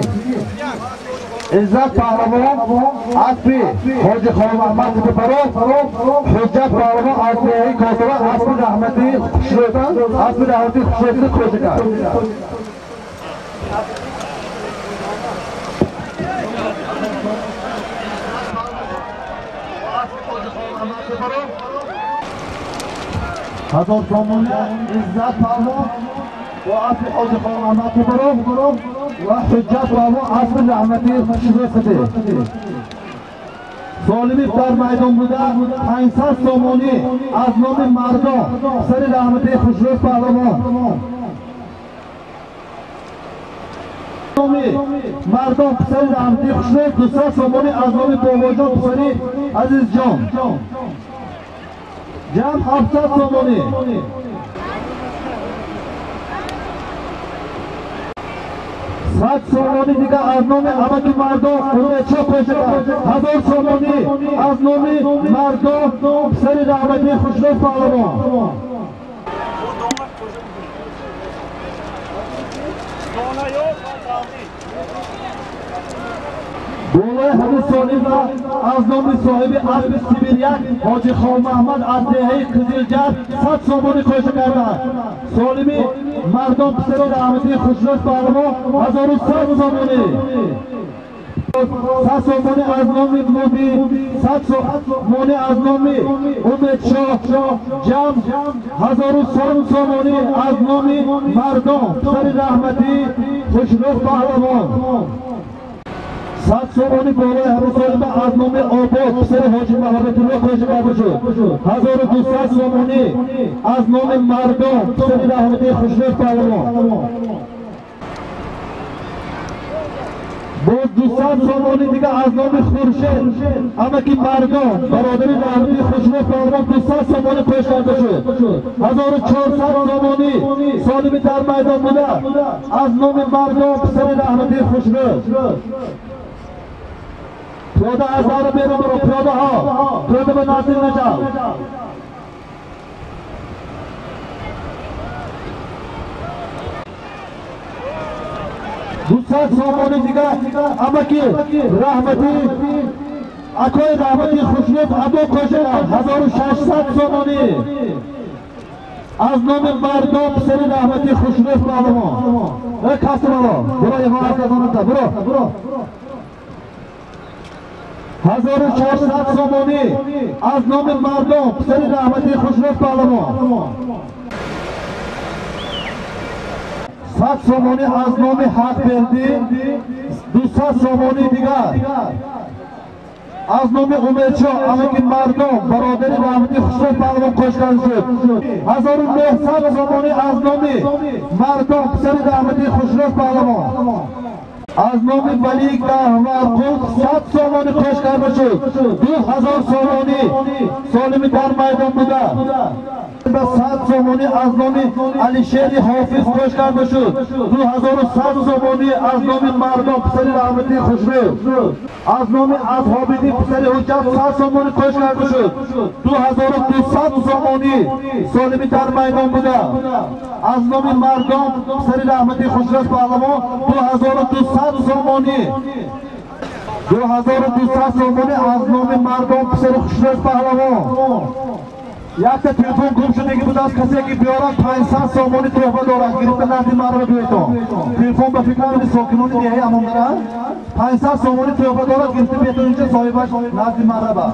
B: Иззат паҳлавон аспи Ҳоҷи Холмаҳмад Сипаров, Ҳуҷҷат паҳлавон аз деҳаи Косова аспи раҳматии Хушрӯд, аспи раҳматии Хушрӯдро кӯша кард. Ҳазор сомонӣ Иззат паҳлавон бо аспи Ҳоҷи Холмаҳмад Сипаров ва Ҳуҷҷат паҳлавон аспи раҳматии Хушрӯд. Солими дар майдон буда 500 сомонӣ аз номи мардон писари раҳматии Хушрӯд паҳлавон. Номи мардон писари раҳматии Хушрӯд 200 сомонӣ аз номи Бобоҷон писари Азизҷон. Ҷамъ 700 сомонӣ. 100 сомонӣ дигар аз номи амаки мардон Умедшоҳ кӯша кард. 1000 сомонӣ аз номи мардон писари раҳматии Хушнуд паҳлавон. Болои ҳамин солима аз номи соҳиби аспи Сибиряк Ҳоҷи Холмаҳмад аз деҳаи Қизилҷар 100 сомонӣ кӯша карданд. Солими мардон писари раҳматии Хушнуд паҳлавон 1100 сомонӣ. 100 сомонӣ аз номи Муби, 100 сомонӣ аз номи Умедшоҳ, ҷамъ 1100 сомонӣ аз номи мардон писари раҳматии Хушнуд паҳлавон. 100 сомонӣ болои ҳамин солима аз номи Обод писари Ҳоҷи Маҳмадулло кӯша карда шуд. 1200 сомонӣ аз номи мардон писари раҳматии Хушнуд паҳлавон. Боз 200 сомонӣ дигар аз номи Хуршед амаки мардон бародари раҳматии Хушнуд паҳлавон 200 сомонӣ кӯша карда шуд. 1400 сомонӣ солими дар майдон буда аз номи мардон писари раҳматии Хушнуд. Пиёда аз давра берун биро, пиёдаҳо, пиёда ба наздик нашав. 200 сомонӣ дигар амаки раҳматӣ акои раҳматии Хушнуд Або кӯша кард. 1600 сомонӣ аз номи мардон писари раҳматии Хушнуд паҳлавон. Э касрало, буро иҳо аз казоната, буро. 1400 сомонӣ аз номи мардон писари раҳматии Хушнуд паҳлавон. 100 сомонӣ аз номи Ҳақбердӣ, 200 сомонӣ дигар аз номи Умедшоҳ амаки мардон бародари раҳматии Хушнуд паҳлавон кӯша карда шуд. 1900 сомонӣ аз номи мардон писари раҳматии Хушнуд паҳлавон. Аз номи Валӣ Гаҳварқул 100 сомонӣ кӯша карда шуд. 2000 сомонӣ солими дар майдон буда. Ба 100 сомонӣ аз номи Алишери Ҳофиз қӯш карда шуд. 2100 сомонӣ аз номи Мардон писари Раҳмати Хушрӯ. Аз номи Азҳобиддин писари Ҳуҷҷат 100 сомонӣ қӯш карда шуд. 2200 сомонӣ солими дар майдон буда. Аз номи Мардон писари Раҳмати Хушрӯ паҳлавон 2200 сомонӣ. 2200 сомонӣ аз номи Мардон писари Хушрӯ паҳлавон. Якта телефон гум шудагӣ будааст, касе ки биёрад 500 сомонӣ тӯҳфа дорад, гирифта назди маро биёйтон. Телефон ба фикри сокинони деҳаи Амондара 500 сомонӣ тӯҳфа дорад, гирифта биёйтон инҷа, соҳибаш назди мараба.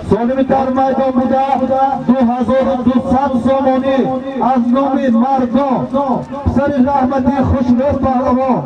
B: Солими дар майдон буда 2200 сомонӣ аз номи Мардон писари Раҳмати Хушрӯ паҳлавон.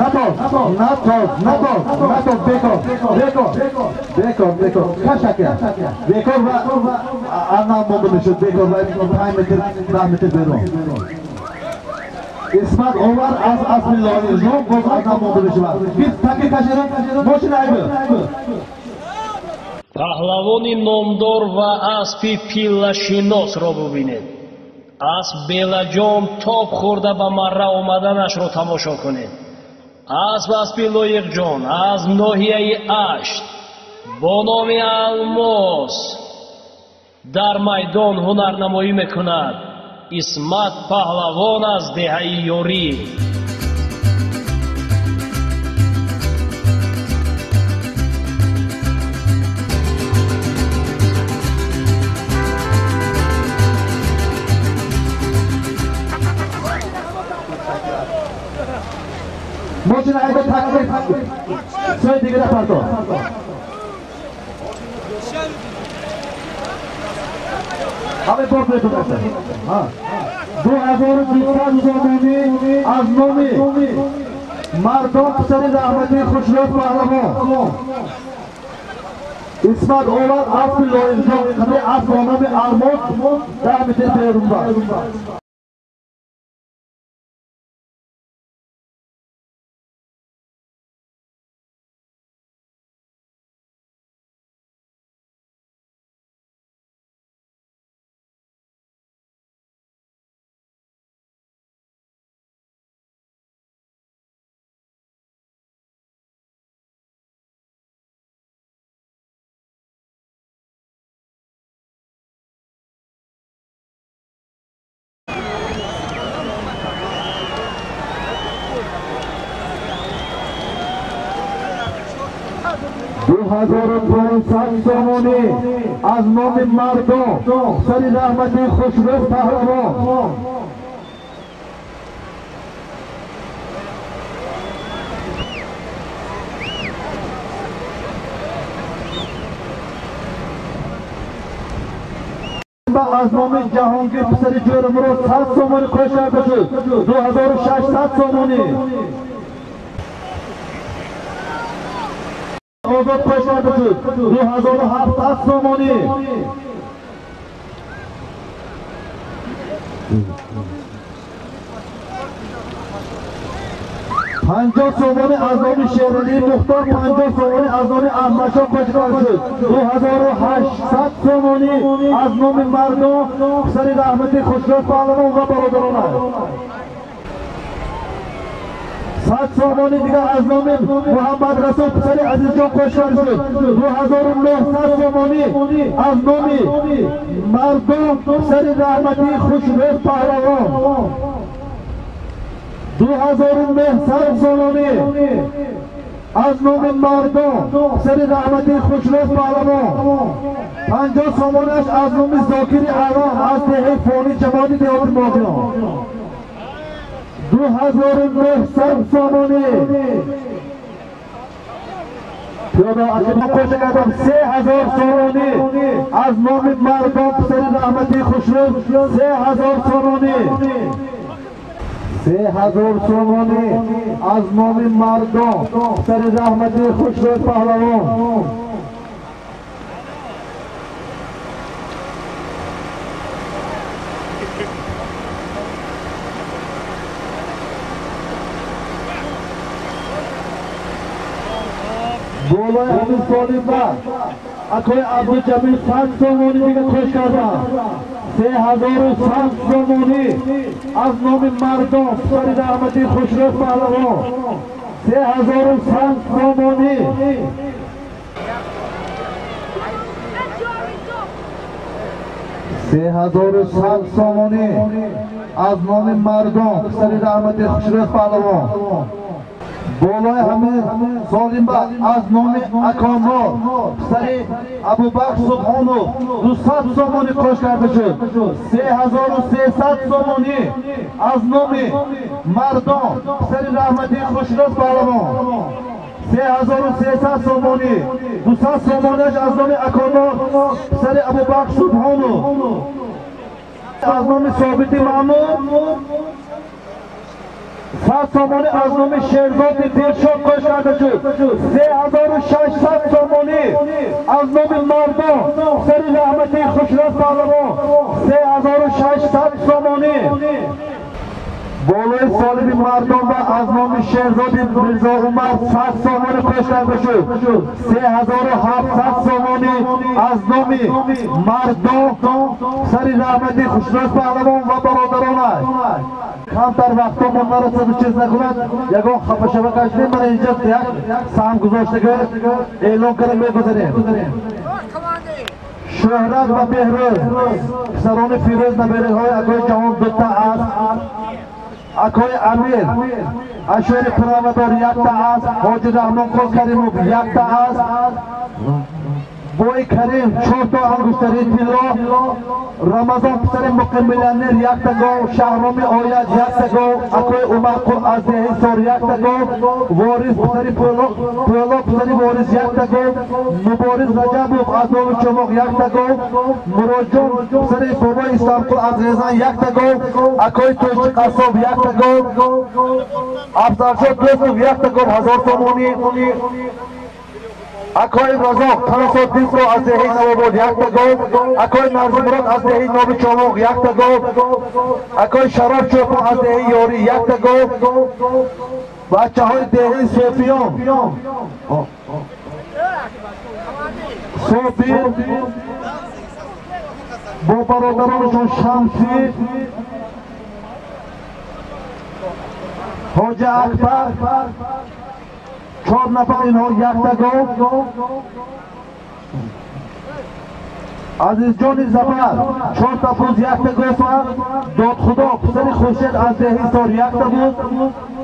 B: Натов, натов, натов, натов, бекор, бекор, бекор, бекор, кашака, бекор ва анам монда мешуд, бекор ва 5 метр, 10 метр берун. Исмат Овар аз асли Лоиҷон боз анам монда мешавад. Бит таки каширан, мошина айб.
A: Паҳлавони номдор ва аспи пиллашиносро бубинед. Асп Белаҷон тоб хӯрда ба марра омаданашро тамошо кунед. Асп аспи Лоиқҷон аз ноҳияи Ашт бо номи Алмос дар майдон ҳунарнамоӣ мекунад. Исмат паҳлавон аз деҳаи Ёрӣ.
B: Мошина айда такси сои дигара парто. Ҳаме бор бетон аст. 2200 сомонӣ аз номи Мардон писари Раҳмати Хушрӯ паҳлавон. Исмат Овар аспи Лоиқҷон қади асп бо номи Алмос 10 метр берун бар. 2500 сомонӣ аз номи Мардон писари Раҳмати Хушрӯ паҳлавон. Аз номи Ҷаҳонгир писари Ҷӯрамурод 100 сомонӣ қӯш карда шуд. 2600 сомонӣ. Озод қӯш карда шуд. 2700 сомонӣ. 50 сомонӣ аз номи Шералии Мухтор, 50 сомонӣ аз номи Аҳмадшоҳ қӯш карда шуд. 2800 сомонӣ аз номи Мардон писари Раҳмати Хушрӯ паҳлавон ва бародаронаш. 100 сомонӣ дигар аз номи Муҳаммад Расул писари Азизҷон қӯш карда шуд. 2900 сомонӣ аз номи Мардон писари Раҳмати Хушрӯ паҳлавон. 2900 сомонӣ аз номи Мардон писари Раҳмати Хушрӯ паҳлавон. 50 сомонаш аз номи Зокири Алом аз деҳаи Фони ҷамоати деҳоти Моғиён. 2900 сомонӣ. Пиёда қӯша кардам 3000 сомонӣ аз номи Мардон писари Раҳмати Хушрӯ 3000 сомонӣ. 3000 сомонӣ аз номи мардон писари раҳмати Хушрӯй паҳлавон. Болои ҳамин Солимба акои Абдуҷамил 100 сомонӣ дига қӯш кардам. 3100 сомонӣ аз номи мардон писари раҳмати Хушрӯй паҳлавон. 3100 сомонӣ. 3100 сомонӣ аз номи мардон писари раҳмати Хушрӯй паҳлавон. Болои ҳамин Солимба аз номи Аконор писари Абубакр Субҳонов 200 сомонӣ қӯш карда шуд. 3300 сомонӣ аз номи мардон писари раҳмати Хушрӯй паҳлавон. 3300 сомонӣ. 200 сомонаш аз номи Аконор писари Абубакр Субҳонов. Аз номи Собити Маъмур 100 сомонӣ аз номи Шерзоди Дилшод қӯш карда шуд. 3600 сомонӣ аз номи мардон писари раҳмати Хушрӯй паҳлавон. 3600 сомонӣ. Болои Солими мардон ва аз номи Шерзоди Мирзо Умар 100 сомонӣ қӯш карда шуд. 3700 сомонӣ аз номи мардон писари раҳмати Хушрӯй паҳлавон ва бародаронаш. Камтар вақтҳо мо нарасаду чиз накунад, ягон хафашава кашидем, мана инҷа як саҳм гузоштага эълон карда мегузарем. Шӯҳрат ва Беҳрӯз писарони Фирӯз набераҳои акои Ҷаҳон дута аст. Акои Амир Ашӯри Пиравадор якта аст. Ҳоҷи Раҳмонқул Каримов якта аст. Бои Карим 4 то ангуштари тилло. Рамазон писари муқим миллионер якта гов. Шаҳроми Ояд якта гов. Акои Умарқул аз деҳи Сор якта гов. Ворис писари Пӯло писари Ворис якта гов. Мубориз Раҷабов аз Нови Чомоқ якта гов. Муроҷон писари бобои Исламқул аз Резан якта гов. Акои Тӯйчи Қассоб якта гов. Афзалшод Дӯстов якта гов 1000 сомонӣ. Акои Разоқ 520 ро аз деҳаи Навобод якта гов. Акои Нарзимурод аз деҳаи Нови Чомоқ якта гов. Акои Шароф Чӯпон аз деҳаи Ёрӣ якта гов. Бачаҳои деҳаи Софиён Собир бо бародаронашон Шамсӣ, Ҳоҷа Акбар 4 нафар инҳо якта гов. Азизҷони Зафар 4 та буз якта гӯсфанд. Додхудо писари Хуршед аз деҳаи Сор якта буз.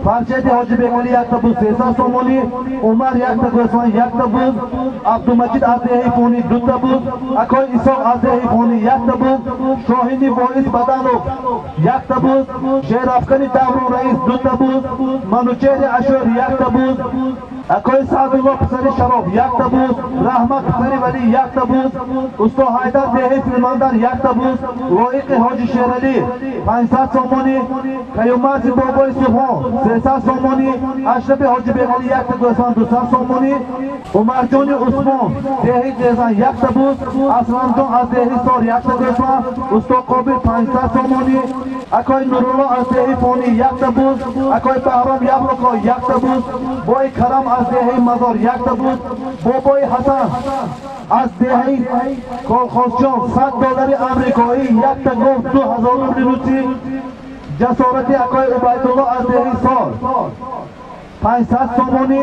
B: Фаршеди Ҳоҷи Бегалӣ якта буз 300 сомонӣ. Умар якта гӯсфанд якта буз. Абдумаҷид аз деҳаи Фонӣ дута буз. Акои Исоқ аз деҳаи Фонӣ якта буз. Шоҳини Воиз Баданов якта буз. Шерафкани Даврон Раис дута буз. Манучери Ашӯр якта буз. Акои Саъдулло писари Шароф якта буз. Раҳмат писари Валӣ якта буз. Усто Ҳайдар деҳаи Филмандар якта буз. Лоиқи Ҳоҷи Шералӣ 500 сомонӣ. Каюмарзи бобои Субҳон 300 сомонӣ. Ашрафи Ҳоҷи Бегалӣ якта гӯсфанд 200 сомонӣ. Умарҷони Усмон деҳаи Резан якта буз. Асламҷон аз деҳаи Сор якта гӯсфанд. Усто Қобил 500 сомонӣ. Акои Нурулло аз деҳаи Фонӣ якта буз. Акои Баҳром Яблоко якта буз. Бои Карам аз деҳаи Мазор якта буз. Бобои Ҳасан аз деҳаи Колхозҷон 100 доллари амрикоӣ якта гов 2000 рубли русӣ. Ҷасорати акои Убайдулло аз деҳаи Сор 500 сомонӣ.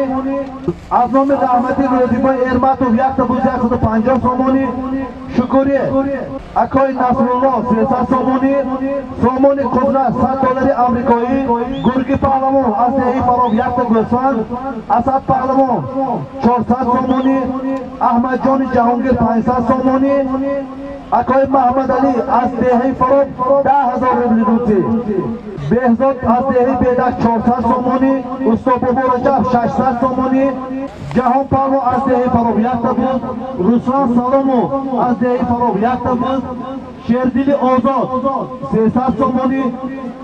B: Аз номи раҳмати Рӯзибой Эрматов якта буз 150 сомонӣ. Шукурӣ акои Насрулло 300 сомонӣ. Сомони Қудрат 100 доллари амрикоӣ. Гурги Паҳлавон аз деҳаи Фароб якта гӯсфанд. Асад Паҳлавон 400 сомонӣ. Аҳмадҷони Ҷаҳонгир 500 сомонӣ. Акои Маҳмадалӣ аз деҳаи Фароб 10000 рубли русӣ. Беҳзод аз деҳаи Бедак 400 сомонӣ. Усто Бобо Раҷаб 600 сомонӣ. Ҷаҳон Паҳлавон аз деҳаи Фароб якта буз. Руслан Саломов аз деҳаи Фароб якта буз. Шердили Озод 300 сомонӣ.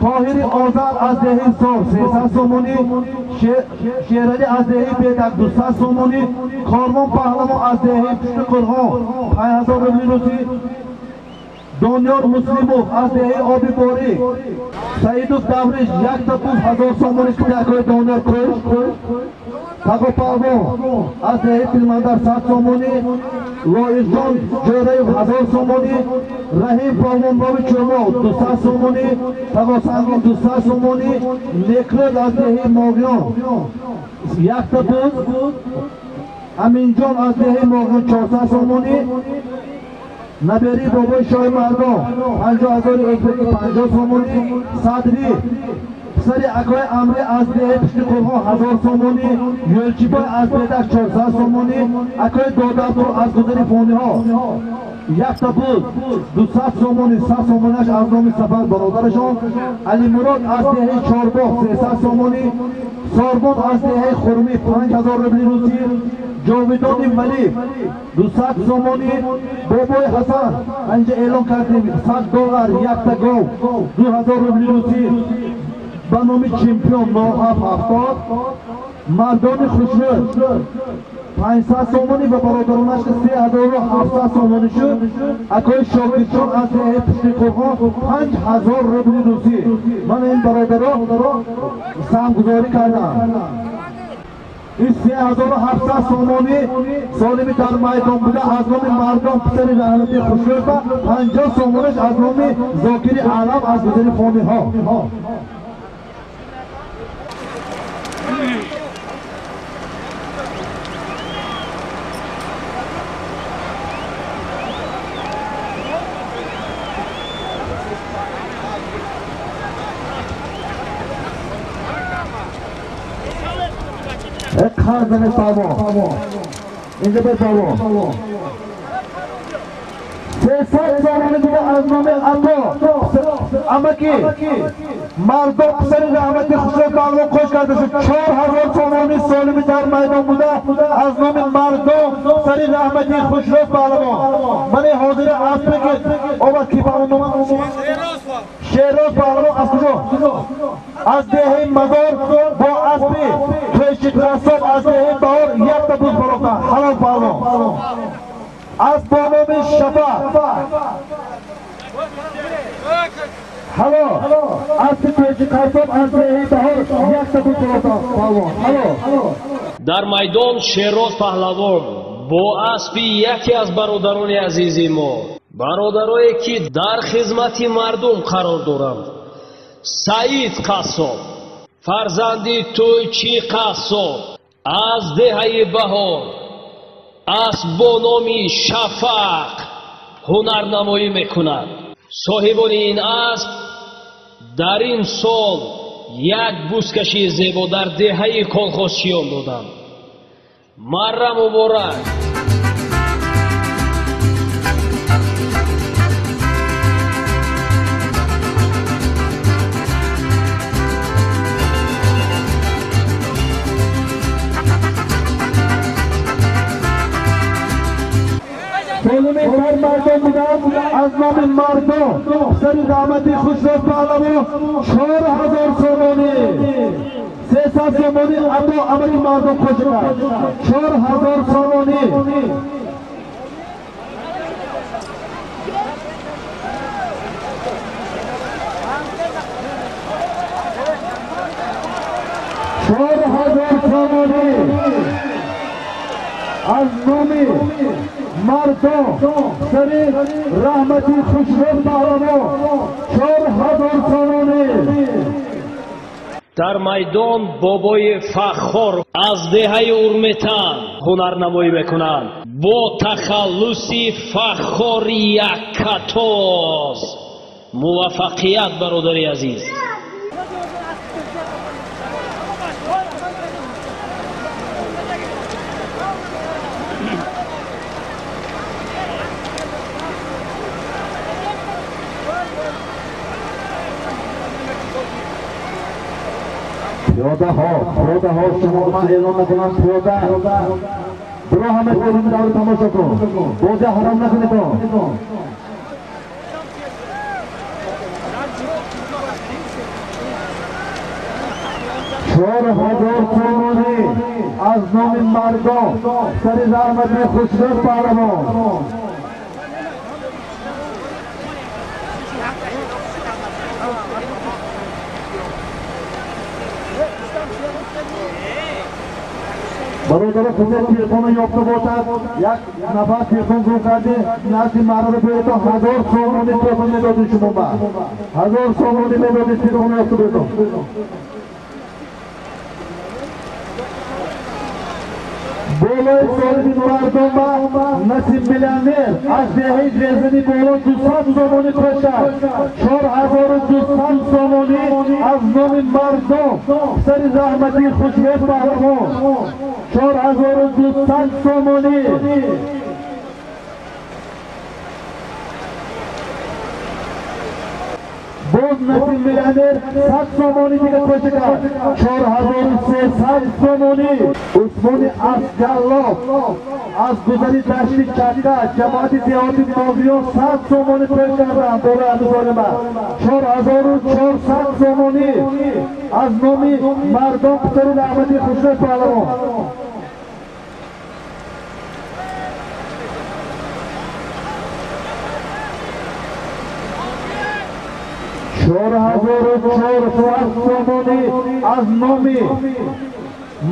B: Тоҳири Озар аз деҳаи Сор 300 сомонӣ, Шералӣ аз деҳаи Бедак 200 сомонӣ, Корвон Паҳлавон аз деҳаи Пушти Қурғон 5000 рубли русӣ, Дониёр Муслимов аз деҳаи Оби Борик, Саидов Давриш якта буз 1000 сомонӣ китакҳои Дониёр кӯш, Тағо Паҳлавон аз деҳаи Тилмандар 100 сомонӣ, Лоиқҷон Ҷӯраев 1000 сомонӣ, Раҳим Палвонбови Чӯмоқ 200 сомонӣ, Тағо Сангин 200 сомонӣ, Некрӯз аз деҳаи Моғиён якта буз, Аминҷон аз деҳаи Моғиён 400 сомонӣ, Набери бобои Шоҳи Мардон 50 000 ӯзбеки 50 сомонӣ, Садри писари акои Амри аз деҳаи Пушти Қурғон 1000 сомонӣ, Ёлчибой аз Бедак 400 сомонӣ, акои Додабдур аз гузари Фониҳо якта буз 200 сомонӣ, 100 сомонаш аз номи Сафар бародарашон, Алимурод аз деҳаи Чорбоғ 300 сомонӣ, Сорбон аз деҳаи Хурмӣ 5000 рубли русӣ, Ҷовидони Валиев 200 сомонӣ, Бобои Ҳасан инҷа эълон кардем 100 доллар якта гов 2000 рубли русӣ ба номи чемпион 9770, Мардони Хушрӯ 500 сомонӣ ва бародаронаш 3700 сомонӣ шуд. Акои Шокирҷон аз деҳаи Пушти Қурғон 5000 рубли русӣ. Мана ин бародаро саҳмгузорӣ карданд. Ин 3700 сомонӣ солими дар майдон буда аз номи Мардон писари Раҳмати Хушрӯба, 50 сомонаш аз номи Зокири Аълам аз гузари Фониҳо. Қарзани палвон инҷа бе палвон 300 сомонӣ дига аз номи Ато амаки Мардон писари Раҳмати Хушрӯ палвон қош карда шуд. 4000 сомонӣ солими дар майдон буда аз номи Мардон писари Раҳмати Хушрӯ палвон. Мани ҳозира аспе ки овад ки палвон нома Шероз палвон аз куҷо? Аз деҳаи Мазор бо аспи Тоҷик Қассоб аз деҳаи Баҳор якта буз барофта. Ҳалол палвон. Асп бо номи Шафақ. Ҳалол. Аспи Тоҷик Қассоб аз деҳаи Баҳор якта буз барофта палвон. Ҳалол.
A: Дар майдон Шероз паҳлавон бо аспи яке аз бародарони азизи мо, бародарое ки дар хизмати мардум қарор доранд, Саид Қассоб, фарзанди Тӯйчи Қассоб аз деҳаи Баҳор, асп бо номи Шафақ ҳунарнамоӣ мекунад. Соҳибони ин асп дар ин сол як бузкашии зебо дар деҳаи Колхозчиён доданд. Марра муборак!
B: Солими дар мардон будам аз номи Мардон писари Раҳмати Хушрӯ паҳлавон 4000 сомонӣ, 300 сомонӣ ато амаки Мардон қош кард 4000 сомонӣ. 4000 сомонӣ аз номи Мардон писари Раҳмати Хушрӯ паҳлавон 4000 сомонӣ.
A: Дар майдон бобои Фаххор аз деҳаи Урметан ҳунарнамоӣ мекунанд бо тахаллуси Фаххори Яккатоз. Муваффақият, бародари азиз!
B: Пиёдаҳо, пиёдаҳо, шумо ман эълон мекунам, пиёда биро ҳама берун даври тамошо кун, бозӣ ҳаром накунед. 4000 сомонӣ аз номи мардон сари раҳмати Хушрӯз паҳлавон. Бародаро, касе телефонро ёфта бошад, як нафар телефон гум карде, назди маро биёед, 1000 сомонӣ телефон медодем шумо ба. 1000 сомонӣ медодем телефонро ёфта бошед. Болои солими мардон ба Насиб миллионер аз деҳаи Ғезани боло 200 сомонӣ пешад. 4200 сомонӣ аз номи мардон сари раҳмати Хушрӯз паҳлавон. 4200 сомонӣ. Боз Насиб миллионер 100 сомонӣ дига пеша кард. 4300 сомонӣ. Усмони Асгаллов аз гузари дашти Чакка ҷамоати деҳоти Моғиён 100 сомонӣ пеш карданд болои ҳамин 4400 сомонӣ аз номи мардон писари раҳмати Хушрӯз паҳлавон. 4400 сомонӣ аз номи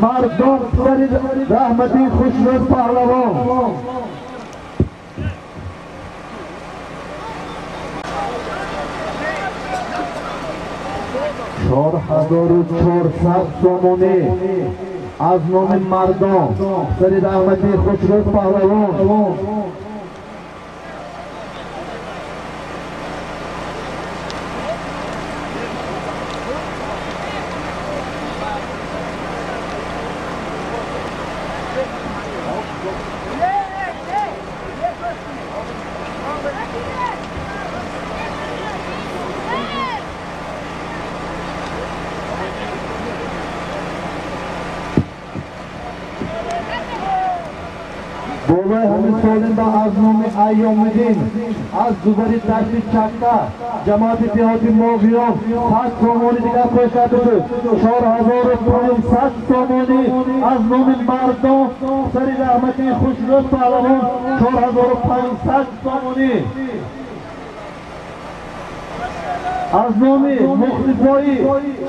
B: мардон писари раҳмати Хушрӯз паҳлавон. 4400 сомонӣ аз номи мардон писари раҳмати Хушрӯз паҳлавон. Болои ҳамин солимба аз номи Айёмиддин аз гузари дашти Чакка ҷамоати деҳоти Моғиён 100 сомонӣ дигар пеш карда шуд. 4500 сомонӣ аз номи мардон сари раҳмати Хушрӯз паҳлавон. 4500 сомонӣ аз номи мухлисои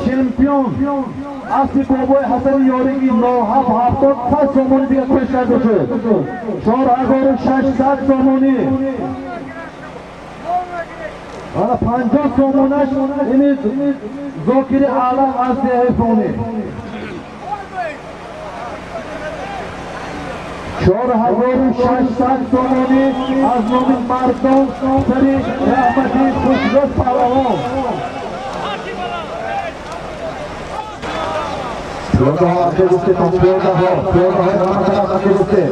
B: чемпион асли бобои Ҳасани Ёриги 9770 100 сомонӣ дигар пеш карда шуд. 4600 сомонӣ. Ана 50 сомонаш ини Зокири Аълам аз деҳаи Фонӣ. 4600 сомонӣ аз номи мардон сари раҳмати Хушрӯз паҳлавон. Пиёдаҳо ақиб гуфтетон, пиёдаҳо, пиёдаҳои ҳама тараф ақиб гуфте.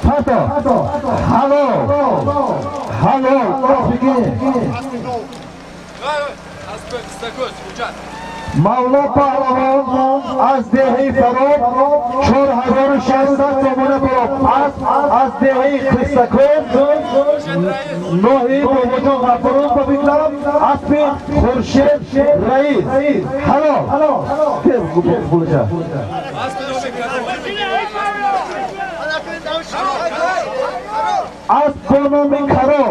B: Пато, ҳалол, ҳалол, офиге. Мавло паҳлавон аз деҳаи Фароб 4600 сомона бароб. Аз деҳаи Қиссакӯл ноҳияи Бобоҷон Ғафуров ба биклам аспи Хуршед Раис. Ҳалол. Асп бо номи Каро.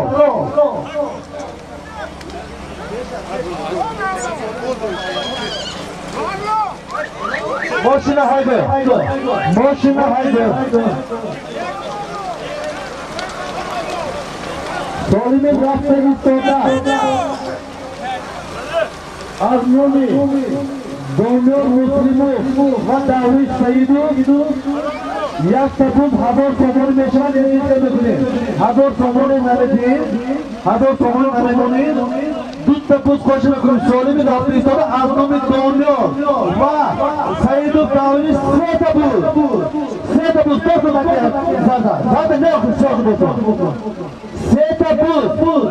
B: Мошина ҳайде, мошина ҳайде. Солими рафта истода аз номи Домёр Муслимов ва Давид Саидов як сапуд 1000 сомонӣ мешавад. Ин мекунем 1000 сомонӣ намедиҳем, 1000 сомонӣ намедонем, дута буз хоша мекунем. Солими рафта истода аз номи Домёр ва Саидов Давид сета буз, сета буз, дота зада зада не охир сета буз, сета буз,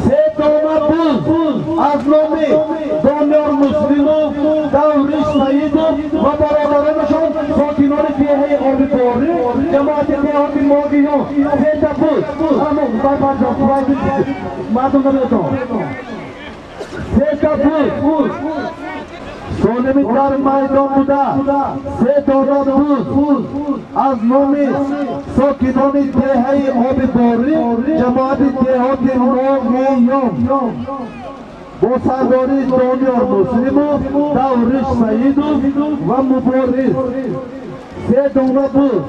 B: сетона буз аз номи Домёр Муслимов, Давриш Саидов ва бародаронашон сокинони деҳаи Обиборӣ, ҷамоати деҳоти Моғиён. Сета буз. 50 мардум наметон. Се та буз солими дар майдон буда, се дона буз аз номи сокинони деҳаи Оби Борӣ, ҷамоати деҳоти Моғиён бо сардории Дониёр Муслимов, Давриш Саидов ва Мубориз. Се дона буз.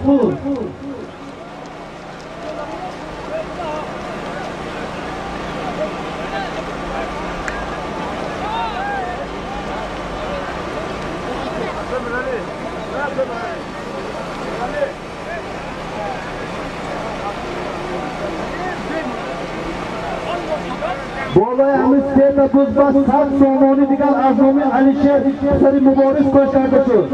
B: Болои ҳамин сета буз ба 100 сомонӣ дигар аз номи Алишер писари Мубориз кош карда шуд.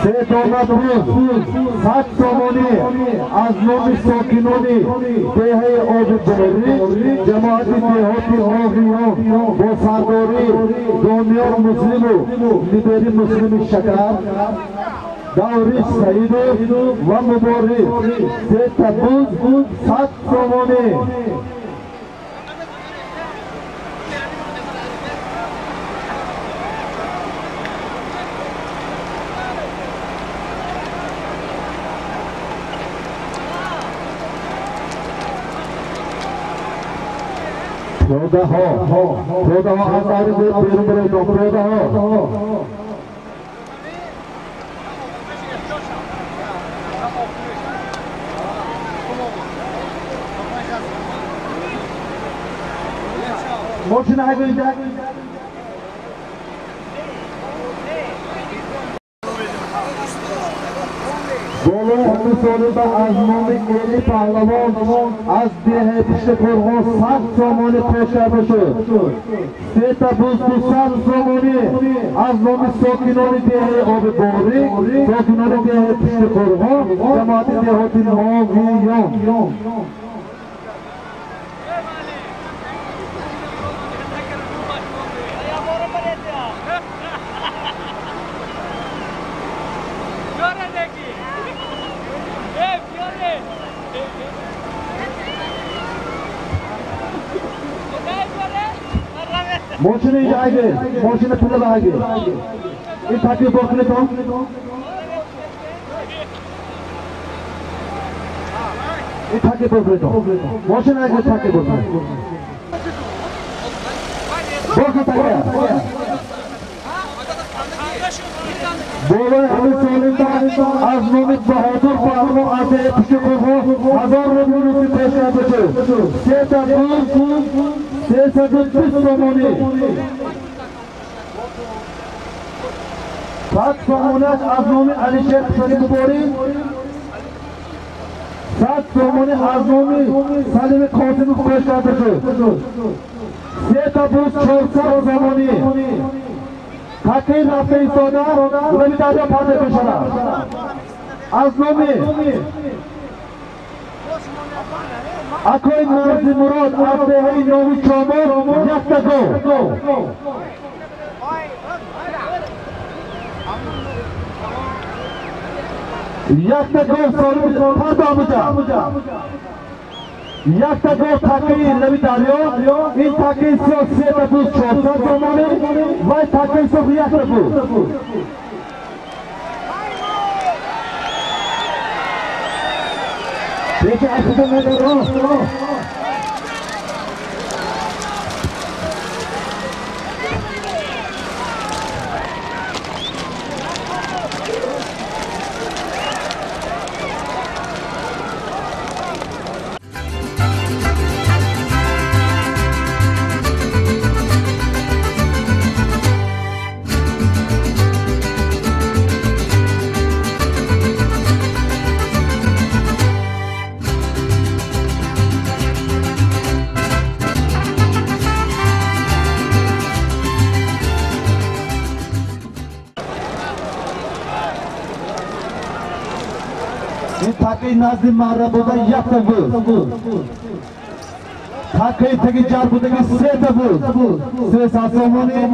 B: Се дона буз 100 сомонӣ аз номи сокинони деҳаи Оби Борӣ, ҷамоати деҳоти Моғиён бо сардории Дониёр Муслимов, лидери Муслими Шакар, Давриш Саидов ва Мубориз. Сета буз 100 сомонӣ. Пиёдаҳо аз даври берун бироед, пиёдаҳо. Мошина ҳайдоед. Болои ҳамин солиба аз номи Эли Паҳлавон аз деҳаи Пушти Қурғон 100 сомонӣ кош карда шуд. Сета буз 200 сомонӣ аз номи сокинони деҳаи Оби Борӣ, сокинони деҳаи Пушти Қурғон, ҷамоати деҳоти Моғиён. Мошина инҷа ҳайде, мошина пула ба ҳайде. Ин такбир бор кунедон. Ин такбир бор кунедон. Мошина ҳайде, такбир бор кунед. Бор кун такбир. Болои ҳамин солиба аз номи Баҳодур Паҳлавон аз деҳаи Пушти Қурғон 1000 рубли русӣ пеш карда шуд. Сета буз 320 сомонӣ. 100 сомониаш аз номи Алишер писари Мубориз, 100 сомонӣ аз номи Салими Қосимов пеш карда шуд. Сета буз 400 сомонӣ. Такаи рафта истода лаби дарё парда мешавад. Аз номи акои Марзимурод аз деҳаи Нови Чомор якта гов. Якта гов солими парда омуда. Якта гов такаи лаби дарё, ин такаи сиёҳ сета буз 400 сомонӣ ва такаи сурх якта буз. Пеши ақида медаро. Такаи назди марра буда якта буз. Такаи таги ҷар будаги сета буз 300 сомонӣ.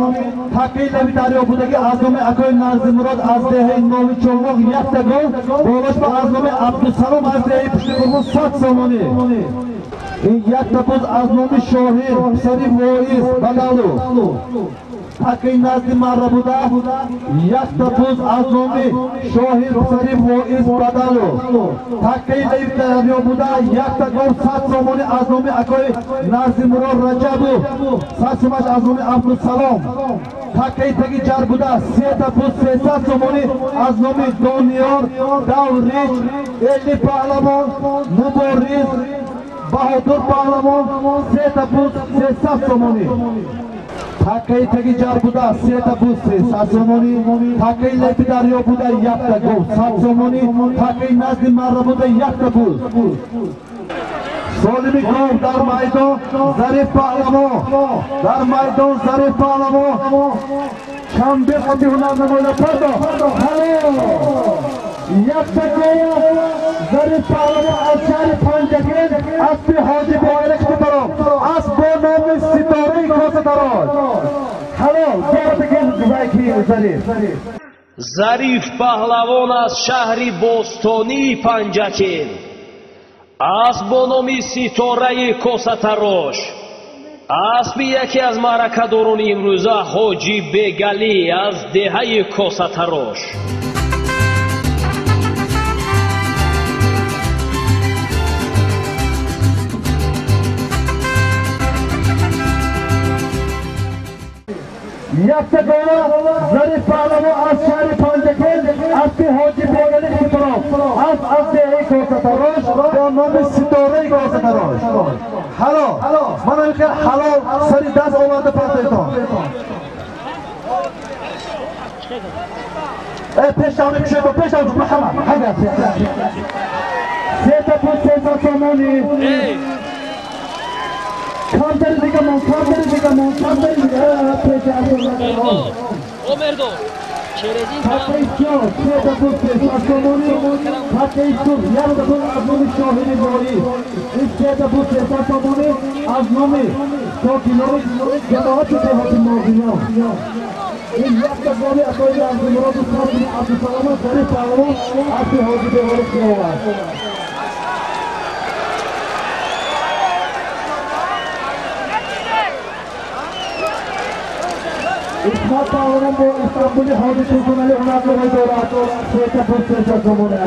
B: Такаи лаби дарё будаги аз номи акои Нарзимурод аз деҳаи Нови Чолмоқ якта гов, болош ба аз номи Абдусалом аз деҳаи Пуштиқурбон 100 сомонӣ. Ин якта буз аз номи Шоҳир писари Воиз Бадалу. Такаи назди марра буда якта буз аз номи Шоҳир писари Воиз Бадалу. Такаи лаби дарё буда якта гов 100 сомонӣ аз номи акои Нарзимурод Раҷабу, 100 сомаш аз номи Абдусалом. Такаи таги ҷар буда сета буз 300 сомонӣ аз номи Дониёр Даврич, Эли Паҳлавон, Мубориз Баҳодур Паҳлавон, сета буз 300 сомонӣ. Такаи таги ҷар буда сета буз 300 сомонӣ. Такаи лаби дарё буда якта гов 100 сомонӣ. Такаи назди марра буда якта буз. Солими гов дар майдон Зариф Паҳлавон, дар майдон Зариф Паҳлавон чанде қати ҳунарнамоида пардо. Якта гов Зариф Паҳлавон аз шаҳри Панҷакент, аспи Ҳоҷи Боғали Қутбаров, асп бо номи Ситораи Косатарош. Ҳалол Зариф.
A: Зариф Паҳлавон аз шаҳри бостонии Панҷакент, асп бо номи Ситораи Косатарош, аспи яке аз маъракадорони имрӯза Ҳоҷи Бегалӣ аз деҳаи Косатарош.
B: Якта гова Зариф Паҳлавон аз шаҳри Панҷакент, аспи Ҳоҷи Боғали Қутбаров, асп аз деҳаи Косатарош бо номи Ситораи Косатарош. Ҳалол, мана михел ҳалол сари даст оварда партойтон. Пешавни кушойтон, пешавни Муҳаммад. Сета буз 300 сомонӣ. Камтари дига мон, камтари дига мон, камтари дига.
C: О мердо, через ин
B: Такаи сиёҳ сета буз 300 сомонӣ. Такаи сурх якта буз аз номи Шоҳири Воиз. Ин сета буз 300 сомонӣ аз номи сокинони ҷамоати деҳоти Нозиён. Ин якта гови акои Нарзимуроду Сатини Абдусалому Зариф Паҳлавон аспи Ҳоҷи Беғоли Қиёвар. Исмат Паҳлавон бо Истанбули Ҳоҷи Султонали ҳунарнамоӣ дорад. Сета буз 300 сомонӣ.